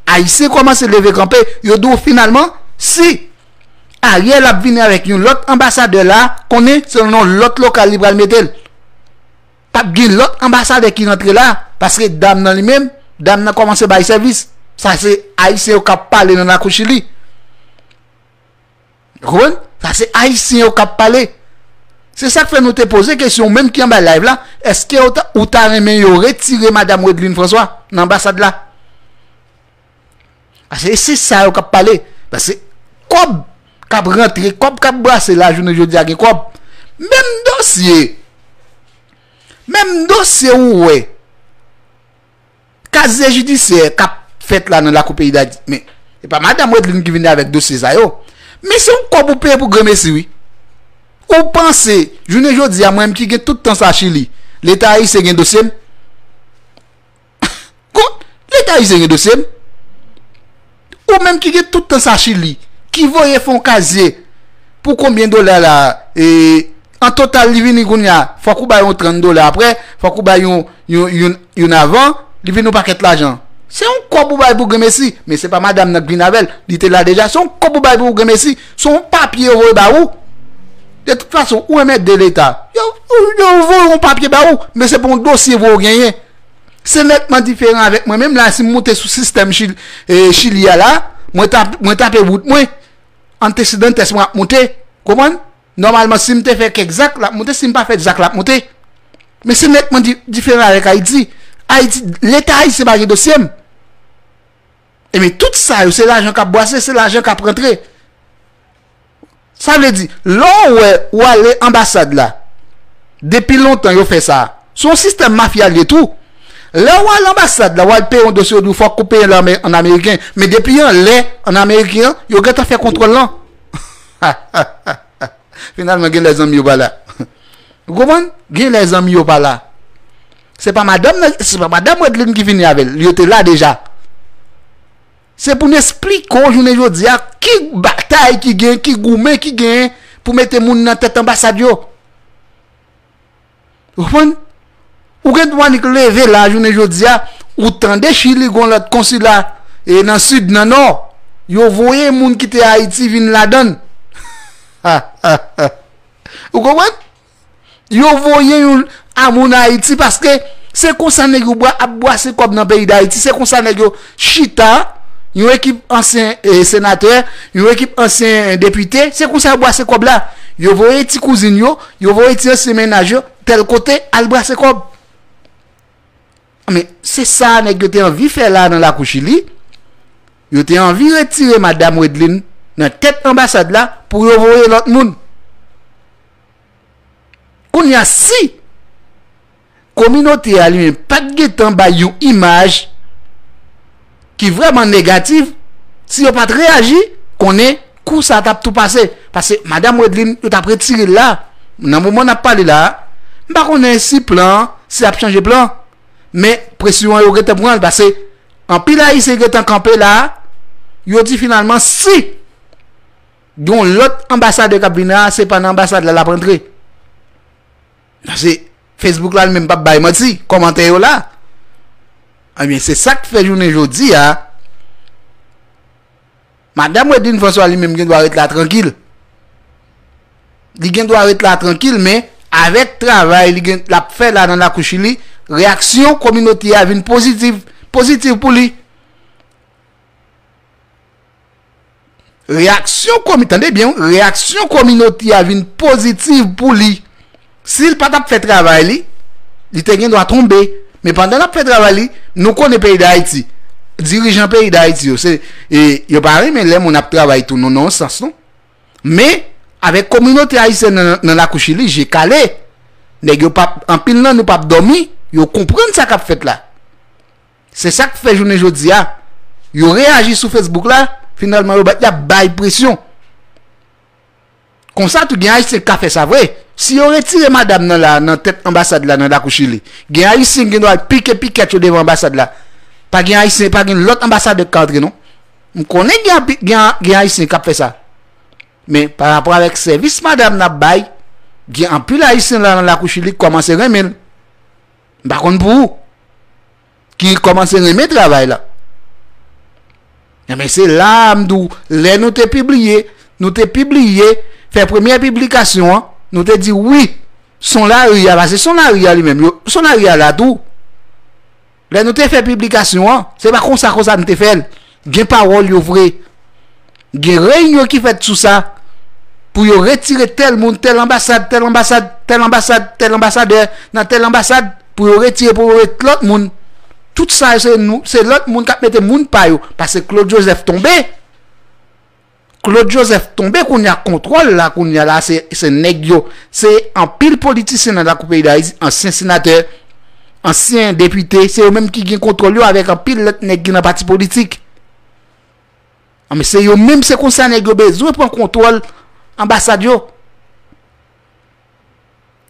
Ayisyen kòmanse leve kanpe, yo di w finalman, si Ariel ap vini avèk yon lòt anbasadè la, konnen se nan yon lòt lokal li pral mete l. P ap gen lòt anbasadè ki rantre la, paske dam nan li menm, dam nan kòmanse bay sèvis. Sa se Ayisyen yo k ap pale nan lakou Chili. Ou konprann? Sa se Ayisyen yo k ap pale. Se sa k fè nou te poze kesyon, ou menm ki anba live la, èske ou ta, ou ta renmen yo retire Madanm Wedlin François nan anbasad la? Paske se sa yo k ap pale. Paske kòb k ap rantre, kòb k ap bwase la jounen jodi a gen kòb. Menm dosye, menm dosye ou wè, kazye jidisyè k ap fèt la nan lakou peyi Dayiti. Men, e pa Madanm Wedlin ki vini avèk dosye sa yo. Men se yon kòb ou peye pou granmesi, wi. Ou panse, jounen jodi a, mwen menm ki gen tout tan sa Chili, Leta ayisyen gen dosye m? Gon, Leta ayisyen gen dosye m? Ou menm ki gen tout tan sa Chili, ki voye fè yon kazye pou konbyen dola la, e, an total li vini kounye a, fòk ou bay yon trant dola apre, fòk ou bay yon, yon, yon, yon avan, li vin yon pakèt lajan. Se yon kòb ou bay pou granmesi, men se pa madanm nan k vin avè l, li te la deja. Se yon kòb ou bay pou granmesi, se yon papye yo voye ba ou. De tout fason, ou enmède Leta. Yo, yo, yo voye yon papye ba ou, men se pa yon dosye vre ou genyen. Se nètman diferan avèk mwen menm la, si m moute sou sistèm Chil-, e, Chili a la, mwen tap-, mwen tape wout mwen, antecedentes mwen ap moute, konprann? Nòmalman, si m te fè kèk zak, l ap moute, si m pa fè zak, l ap moute. Men se nètman di-, diferan avèk Ayiti. Ayiti, Leta ayisyen pa gen dosye m. Ebyen, tout sa yo, se lajan k ap bwase, se lajan k ap rantre. Sa vle di, lè w wè ou ale anbasad la, depi lontan yo fè sa, se yon sistèm mafya l ye tou. Lè w al anbasad la, w al peye yon dosye, yo di w fòk ou peye l an, an ameriken. Men depi anlè, an ameriken an, yo gentan fè kontwòl lan. Finalman, gen lè zanmi yo pa la. Ou konprann? Gen lè zanmi yo pa la. Se pa madanm nan, se pa madanm Wedlin ki vini avè l. Yo te la deja. Se pou n esplike w jounen jodi a ki batay ki gen, ki goumen ki gen pou mete moun nan tèt anbasad yo. Ou konprann? Ou gen dwa nik leve la jounen jodi a, ou tande Chili gon lòt konsila, e nan sid, nan nò, yo voye moun ki te Ayiti vin ladan l. Ou konprann? Yo voye yon a moun Ayiti paske se konsa nèg yo bwa-, ap bwase kòb nan peyi Dayiti. Se konsa nèg yo chita, yon ekip ansyen, e, senatè, yon ekip ansyen depite, se konsa yo bwase kòb la. Yo voye ti kouzin yo, yo voye ti ansyen mennaj yo, tèl kote, al bwase kòb. Men, se sa nèg yo te anvi fè la nan lakou Chili. Yo te anvi retire madanm Wedlin nan tèt anbasad la pou yo voye lòt moun. Kounye a, si kominote a li menm pa t gentan bay yon imaj ki vrèman negatif, si yo pa t reyaji, konnen kou sa t ap tou pase. Paske madanm Wedlin, yo t ap retire l la. Nan moman n ap pale la a, m pa konnen si plan an, si y ap chanje plan. Men presyon an, yo gentan pran l, paske anpil Ayisyen gentan kanpe la a, yo di finalman, si gen yon lòt anbasadè k ap vin la, se pa nan anbasad la l ap rantre. Paske Facebook la, li menm p ap bay manti, kòmantè yo la. Ebyen, se sa k fè jounen jodi a, madanm Wedlin François li menm gen dwa ret la trankil. Li gen dwa ret la trankil, men avèk travay li gen, l ap fè la nan lakou Chili, reyaksyon kominote a vin pozitiv, pozitiv pou li. Reyaksyon komi, tande byen, wi, reyaksyon kominote a vin pozitiv pou li. Si l pa t ap fè travay li, li te gen dwa tonbe. Men pandan l ap fè travay li, nou konnen peyi Dayiti, dirijan peyi Dayiti yo, se, e, yo pa renmen lè moun ap travay tou, non, nan yon sans, non. Men, avèk kominote ayisyèn nan, nan lakou Chili, je kale. Nèg yo p ap, anpil nan nou p ap dòmi, yo konprann sa k ap fèt la. Se sa k fè jounen jodi a, yo reyaji sou Facebook la, finalman yo ba, y ap bay presyon. Konsa tou gen Ayisyen k ka fè sa vre. Si yo retire madanm nan la, nan tèt anbasad la nan lakou Chili, gen Ayisyen ki gen dwa pike pikèt yo devan anbasad la. Pa gen Ayisyen, pa gen lòt anbasadè k ka antre non. M konnen gen, gen, gen Ayisyen k ap fè sa. Men pa rapò avèk sèvis madanm n ap bay, gen anpil Ayisyen la nan lakou Chili k kòmanse renmen l. M pa konn pou ou. Ki kòmanse renmen travay la. Enben, se la a m di w, lè nou te pibliye, nou te pibliye, fè premyè piblikasyon an, nou te di wi, son lari a, paske son lari a li menm, yo, son lari a la tou. Lè nou te fè piblikasyon an, se pa konsa konsa nou te fè l. Gen pawòl yo vre. Gen reyinyon ki fèt sou sa, pou yo retire tèl moun, tèl anbasad, tèl anbasad, tèl anbasad, tèl anbasadè, nan tèl anbasad, pou yo retire, pou yo ret lòt moun. Tout sa yo se nou, se lòt moun k ap mete moun pa yo. Paske Claude Joseph tonbe. Claude Joseph tonbe kounye a, kontwòl la kounye a la, se, se nèg yo. Se anpil politisyen nan lakou peyi Dayiti, ansyen senatè, ansyen depite, se yo menm ki gen kontwòl yo avèk anpil lòt nèg ki nan pati politik. Anben, se yo menm, se konsa nèg yo bezwen pran kontwòl anbasad yo.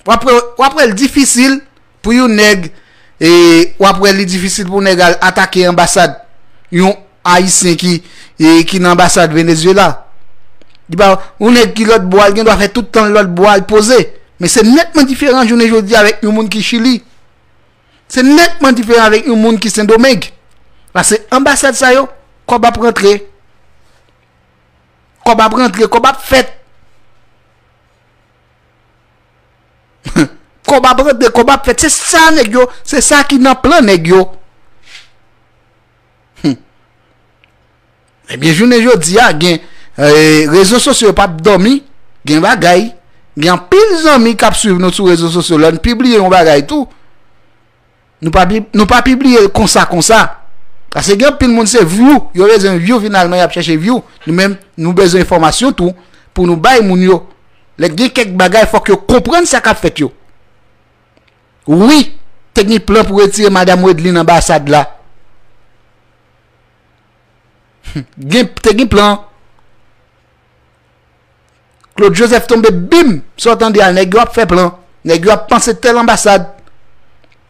W ap wè, w ap wè l difisil pou yon nèg, e, w ap wè li difisil pou nèg al atake anbasad yon Ayisyen ki, e, ki nan anbasad Venezuela. Li pa, yon nèg ki lòt bò a, li gen dwa fè tout tan l lòt bò a, l poze. Men se nètman diferan jounen jodi a avèk yon moun ki Chili. Se nètman diferan avèk yon moun ki Sendomeng. Paske anbasad sa yo, kòb ap rantre. Kòb ap rantre, kòb ap fèt. Kòb ap rantre, kòb ap fèt. Se sa nèg yo, se sa ki nan plan nèg yo. Hmm. Ebyen, jounen jodi a, gen, eh, rezo sosyo yo p ap dòmi, gen bagay, gen anpil zanmi k ap swiv nou sou rezo sosyo. Lè n pibliye yon bagay tou, nou pa, nou pa pibliye l konsa, konsa. Paske gen anpil moun se view, yo bezwen view finalman, y ap chèche view. Nou menm, nou bezwen enfòmasyon tou, pou nou bay moun yo. Lè gen kèk bagay, fòk yo konprann sa k ap fèt yo. Wi, te gen plan pou retire Madanm Wedlin anbasad la. Gen, te gen plan. Claude Joseph tonbe, bim, sa w tande a, nèg yo ap fè plan. Nèg yo ap panse tèl anbasad.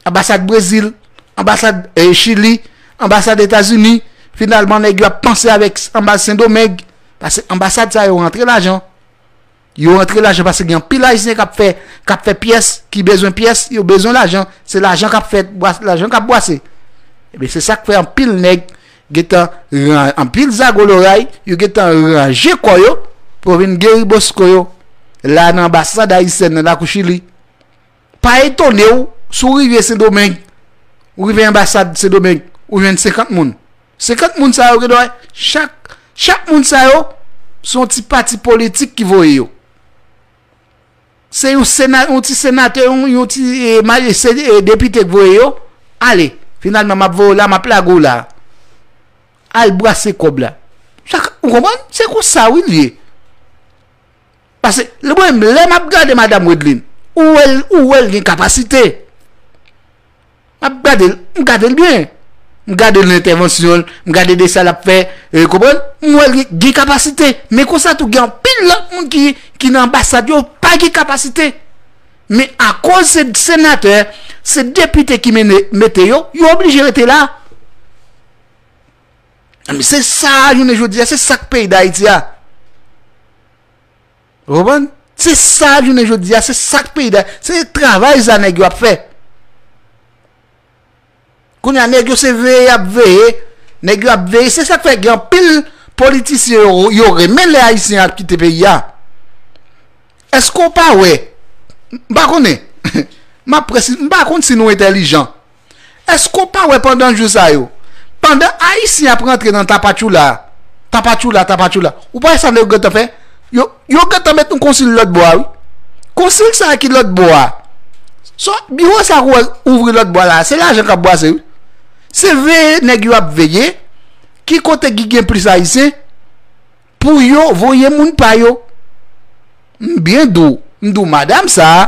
Anbasad Brezil, anbasad, eh, Chili, anbasad Etazini. Finalman, nèg yo ap panse avèk anbasad Sendomeng. Paske anbasad sa yo rantre lajan. Yo rantre lajan paske gen anpil Ayisyen k ap fè, k ap fè pyès, ki bezwen pyès, yo bezwen lajan. Se lajan k ap fè, bwas-, lajan k ap bwase. Ebyen, se sa k fè anpil nèg gentan ran-, anpil zago loray, yo gentan ranje kò yo pou yo vin geri bosko yo la nan anbasad ayisyèn nan lakou Chili. Pa etone w si w rive Sendomeng, ou rive anbasad Sendomeng, ou jwenn senkant moun. Senkant moun sa yo, gen dwa, chak, chak moun sa yo, se yon ti pati politik ki voye yo. Se yon sena-, yon ti senatè, yon, yon ti, eh, ma-, se, eh, depite k voye yo. Ale, finalman, m ap voye w la, m ap lage w la. Al brase kòb la. Sa k-, ou konprann? Se konsa, wi, l ye. Paske, lè mwen, lè m ap gade Madanm Wedlin, ou wè l, ou wè l gen kapasite. M ap gade l, m gade l byen. M gade l nan entèvansyon l, m gade de sa l ap fè, e, konprann? M wè l gen, gen kapasite. Men konsa tou, gen anpil lòt moun ki, ki nan anbasad yo, pa gen kapasite. Men akoz se senatè, se depite ki mennen, mete yo, yo oblije rete la. Men se sa, jounen jodi a, se sa k peyi Dayiti a. Ou konprann? Se sa, jounen jodi a, se sa k peyi Dayiti, se travay sa nèg yo ap fè. Kounye a, nèg yo se veye y ap veye, nèg yo ap veye. Se sa k fè gen anpil politisyen yo, yo renmen lè Ayisyen ap kite peyi a. Èske w pa wè? M pa konnen. M ap presi-, m pa konn si nou entèlijan. Èske w pa wè pandan jou sa yo? Pandan Ayisyen ap rantre nan Tapachula, Tapatchoula, tapatchoula. Ou pa wè sa nèg yo gentan fè? Yo, yo gentan met yon konsil lòt bò a, wi. Konsil sa a ki lòt bò a. So, biwo sa a ou wè ouvri lòt bò a la, se lajan k ap bwase, wi. Se veye nèg yo ap veye, ki kote ki gen plis Ayisyen, pou yo voye moun pa yo. M byen di w, m di w madanm sa a,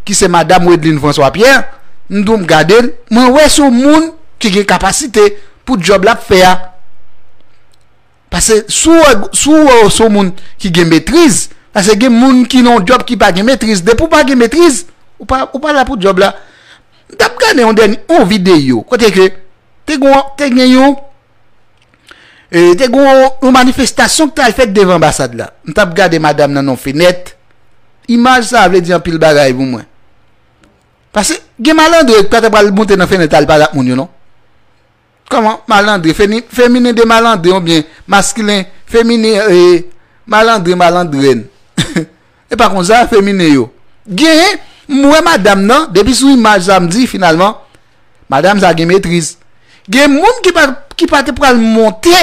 ki se madanm Wedlin François Pierre, m di w m gade l, mwen wè se yon moun ki gen kapasite pou djòb l ap fè a. Paske si w wè, si w wè w se yon moun ki gen metriz, paske gen moun ki nan yon djòb ki pa gen metriz. Depi w pa gen metriz, ou pa, ou pa la pou djòb la. M t ap gade yon dènye, yon videyo, kote ke te gen, te gen yon, e, te gen yon, yon manifestasyon ki t al fèt devan anbasad la. M t ap gade madanm nan nan fenèt. Imaj sa a vle di anpil bagay pou mwen. Paske gen malandren ki pa ta pral monte nan fenèt al pale ak moun yo, non. Kòman? Malandren, feni-, feminen de malandren oubyen maskilen, feminen, e, malandren, malandrèn. E pa konsa, feminen yo. Genyen, m wè madanm nan, depi sou imaj sa m di, finalman, madanm sa gen metriz. Gen moun ki pa, ki pa te pral monte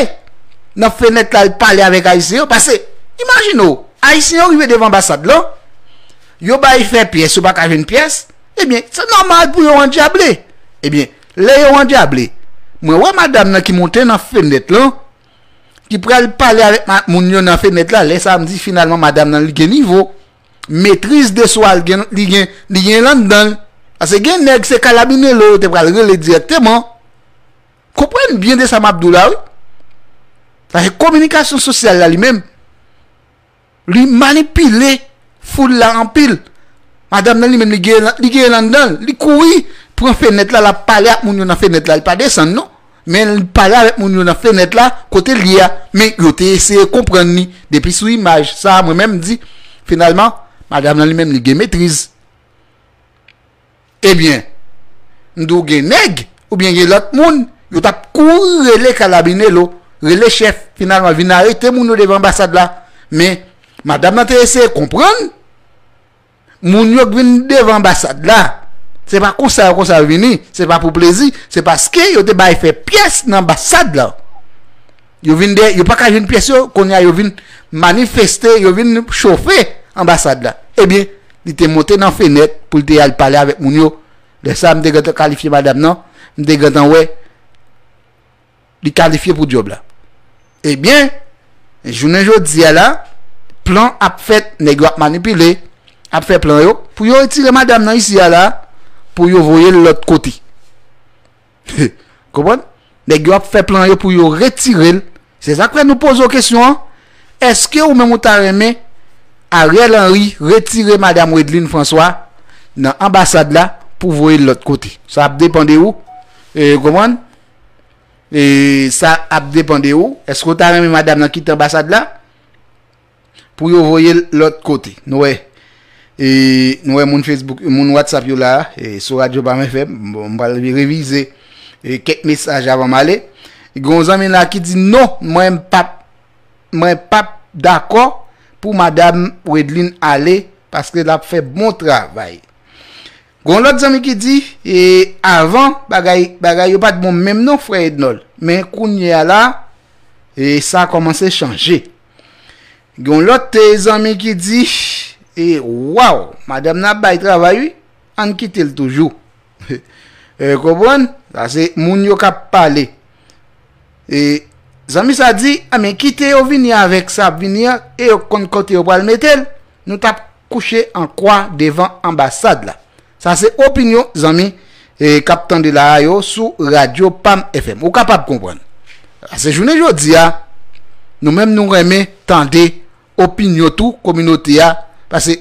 nan fenèt la al pale avèk Ayisyen yo, paske, imajine w, Ayisyen yo rive devan anbasad lan, yo bay fè pyès, yo pa ka jwenn pyès, ebyen, se nòmal pou yo andyable. Ebyen, lè yo andyable, mwen wè madanm nan ki monte nan fenèt lan, ki pral pale avèk ma-, moun yo nan fenèt la, lè sa a m di finalman madanm nan li gen nivo, metriz de swa li gen, li gen, li gen l anndan l. Paske gen nèg se kalabinelo yo te pral rele dirèkteman. Konprann byen de sa m ap di w la, wi. Paske kominikasyon sosyal la li menm, li manipile foul la anpil. Madanm nan li menm li gen, li gen l anndan l. Li kouri pran fenèt la, l ap pale ak moun yo nan fenèt la. Li pa desann non. Men li pale avèk moun yo nan fenèt la, kote l ye a. Men yo te eseye konprann li. Depi sou imaj sa a, mwen menm m di, finalman, madanm nan li menm li gen metriz. Ebyen, m di w gen nèg, oubyen gen lòt moun, yo t ap kouri rele kalabinelo, rele chèf, finalman vin arete moun yo devan anbasad la. Men, madanm nan te eseye konprann, moun yo k vin devan anbasad la, se pa konsa yo konsa yo vini, se pa pou plezi, se paske yo te bay fè pyès nan anbasad la. Yo vin de, yo pa ka jwenn pyès yo, kounye a yo vin manifeste, yo vin chofe anbasad la. Ebyen, li te monte nan fenèt pou l te al pale avèk moun yo. Lè sa a, m te gentan kalifye madanm nan, m te gentan wè li kalifye pou djòb la. Ebyen, jounen jodi a la, plan ap fèt, nèg yo ap manipile, ap fè plan yo, pou yo retire madanm nan isi a la, pou yo voye l lòt kote. Konprann? Nèg yo ap fè plan yo pou yo retire l. Se sa k fè nou poze w kesyon an, èske ou menm ou ta renmen Ariel Henry retire madanm Wedlin François nan anbasad la pou voye l lòt kote? Sa ap depann de ou. E, konprann? E, sa ap depann de ou. Èske w ta renmen madanm nan kite anbasad la pou yo voye l lòt kote? Nou wè. E, nou wè moun Facebook, moun WhatsApp yo la, e, sou Radyo Pam F M. Bon, m pral revize, e, kèk mesaj avan m ale. Gen yon zanmi la ki di, "Non, mwen m p ap, mwen p ap dakò pou madanm Wedlin ale, paske l ap fè bon travay." Gen yon lòt zanmi ki di, e, avan, bagay, bagay yo pa t bon menm non, frè Ednòl. Men kounye a la, e, sa kòmanse chanje. Gen yon lòt, e, zanmi ki di, e, waw, madanm nan ap bay travay, wi, ann kite l toujou. E, konprann? Sa se moun yo k ap pale. E, zanmi sa di, "Anben, kite yo vini avèk sa ap vini an, e yo konn kote yo pral mete l, nou t ap kouche an kwa devan anbasad la." Sa se opinyon zanmi, e, k ap tande la a yo sou Radyo Pam F M. Ou kapab konprann. Sa se jounen jodi a, nou menm nou renmen tande opinyon tou kominote a, paske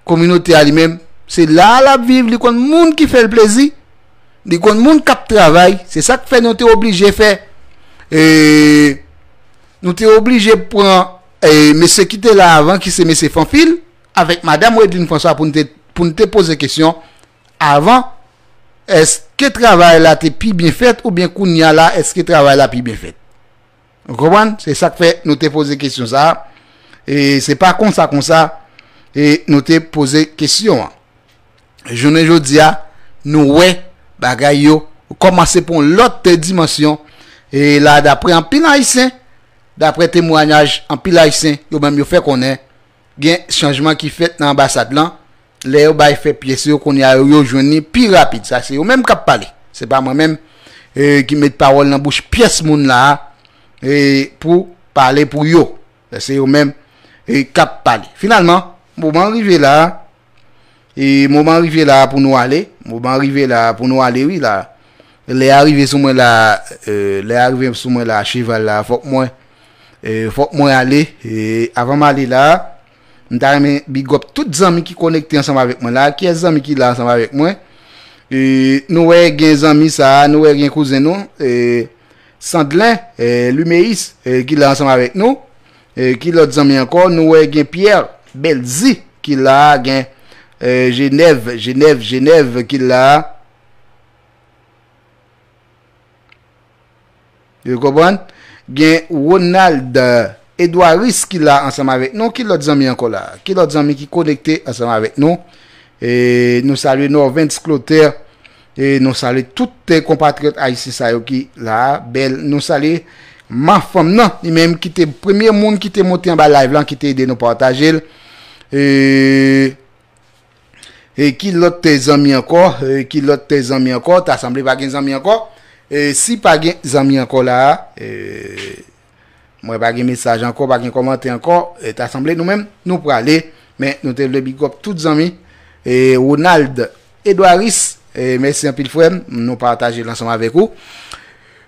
kominote a li menm, se la l ap viv, li konn moun ki fè l plezi, li konn moun k ap travay, se sa k fè nou te oblije fè, e, nou te oblije pran, e, mesye ki te la avan, ki se mesye Fanfil, avèk madanm Wedlin François pou n te, pou n te poze kesyon avan, èske travay la te pi byen fèt oubyen kounye a la, èske travay la pi byen fèt? Ou konprann? Se sa k fè nou te poze kesyon sa a. E se pa konsa, konsa, e nou te poze kesyon an. Jounen jodi a, nou wè bagay yo kòmanse pran yon lòt dimansyon. E la, daprè anpil Ayisyen, Daprè temwayaj anpil Ayisyen, yo menm yo fè konnen, gen chanjman ki fèt nan anbasad lan. Lè yo bay fè pyès yo, kounye a yo, yo jwenn li pi rapid. Sa se yo menm k ap pale. Se pa mwen menm, e, ki met pawòl nan bouch pyès moun la a, e, pou pale pou yo. Sa se yo menm, e, k ap pale. Finalman, moman rive la a, e, moman rive la a pou nou ale. Moman rive la a pou nou ale, wi, la. Lè a rive sou mwen la, e, lè a rive sou mwen la, cheval la, fòk mwen, e, fòk mwen ale. E, avan m ale la, m ta renmen big up tout zanmi ki konekte ansanm avèk mwen la. Kiyès zanmi ki la ansanm avèk mwen? E, nou wè gen zanmi sa a, nou wè gen kouzen nou, e, Sandlen, e, Luméis, e, ki la ansanm avèk nou. E, ki lòt zanmi ankò? Nou wè gen Pierre Belzy ki la, gen, e, Genève, Genève, Genève ki la. Yo konprann? Gen Ronald Edouaris ki la ansanm avèk nou. Ki lòt zanmi ankò la? Ki lòt zanmi ki konekte ansanm avèk nou? E nou salye Norvens Clotaire. E nou salye tout, e, konpatriyòt ayisyen sa yo ki la a. Bèl, nou salye manman m nan, li menm ki te premye moun ki te monte anba live lan, ki te ede nou pataje l. E E ki lòt zanmi ankò? E ki lòt zanmi ankò? Ta sanble pa gen zanmi ankò. E si pa gen zanmi ankò la a, e, mwen pa gen mesaj ankò, pa gen kòmantè ankò. E ta sanble nou menm, nou prale. Men nou te vle big up tout zanmi. E Ronald Edouaris, e, mèsi anpil frè m, nou pataje l ansanm avèk ou.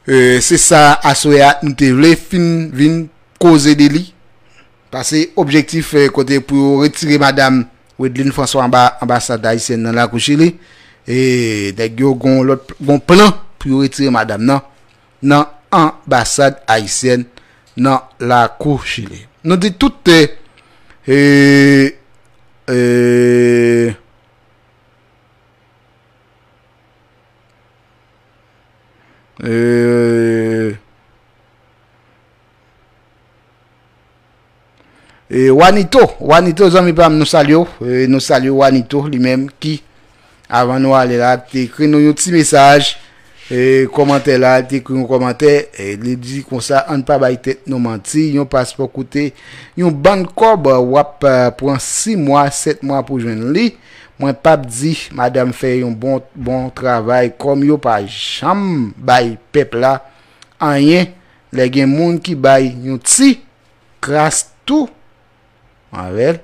E, se sa aswè a nou te vle fin vin koze de li. Pase objektif, e, kote pou yo retire madanm Wedlin François anba anbasad ayisyèn nan lakou Chili. E nèg yo gon lòt, gon plan pou yo retire madanm nan, nan anbasad ayisyèn nan lakou Chili. Nou di tout, e, e, e, E, e, Wanito, Wanito, zanmi pa m, nou salye w. E, nou salye Wanito, li menm ki, avan nou ale la, te ekri nou yon ti mesaj. E, kòmantè la, te ekri yon kòmantè. E, li di konsa, ann pa bay tèt nou manti, yon paspò koute yon bann kòb, w ap, e, pran sis mwa, sèt mwa pou jwenn li. Mwen p ap di madanm fè yon bon, bon travay, kòm yo pa janm bay pèp la anyen, lè gen moun ki bay yon ti kras tou, avè l,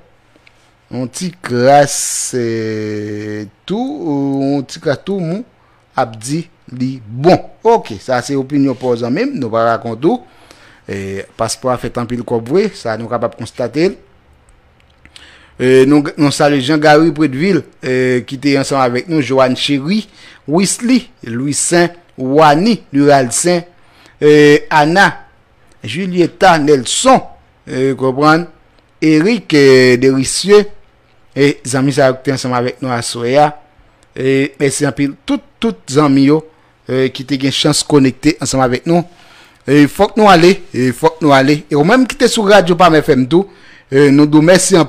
yon ti kras, e, tou, yon ti kras tou, moun ap di li bon. Oke, sa se opinyon pa w zanmi m, nou pa rakont ou. E, paspò a fèt anpil kòb vre, sa nou kapab konstate l. E, nou, nou salye Jean Gary Predville, e, ki te ansanm avèk nou, Joanne Chéry, Wisly, Louis Saint, Wani, Luralcin, e, Anna, Julietta Nelson, e, konprann, Eric, e, Derisieux, e, zanmi sa yo ki te ansanm avèk nou aswè a. E, mèsi anpil tout, tout zanmi yo, e, ki te gen chans konekte ansanm avèk nou. E, fòk nou ale, e, fòk nou ale. E ou menm ki te sou radyo Pam F M tou, e, nou di w mèsi anpil.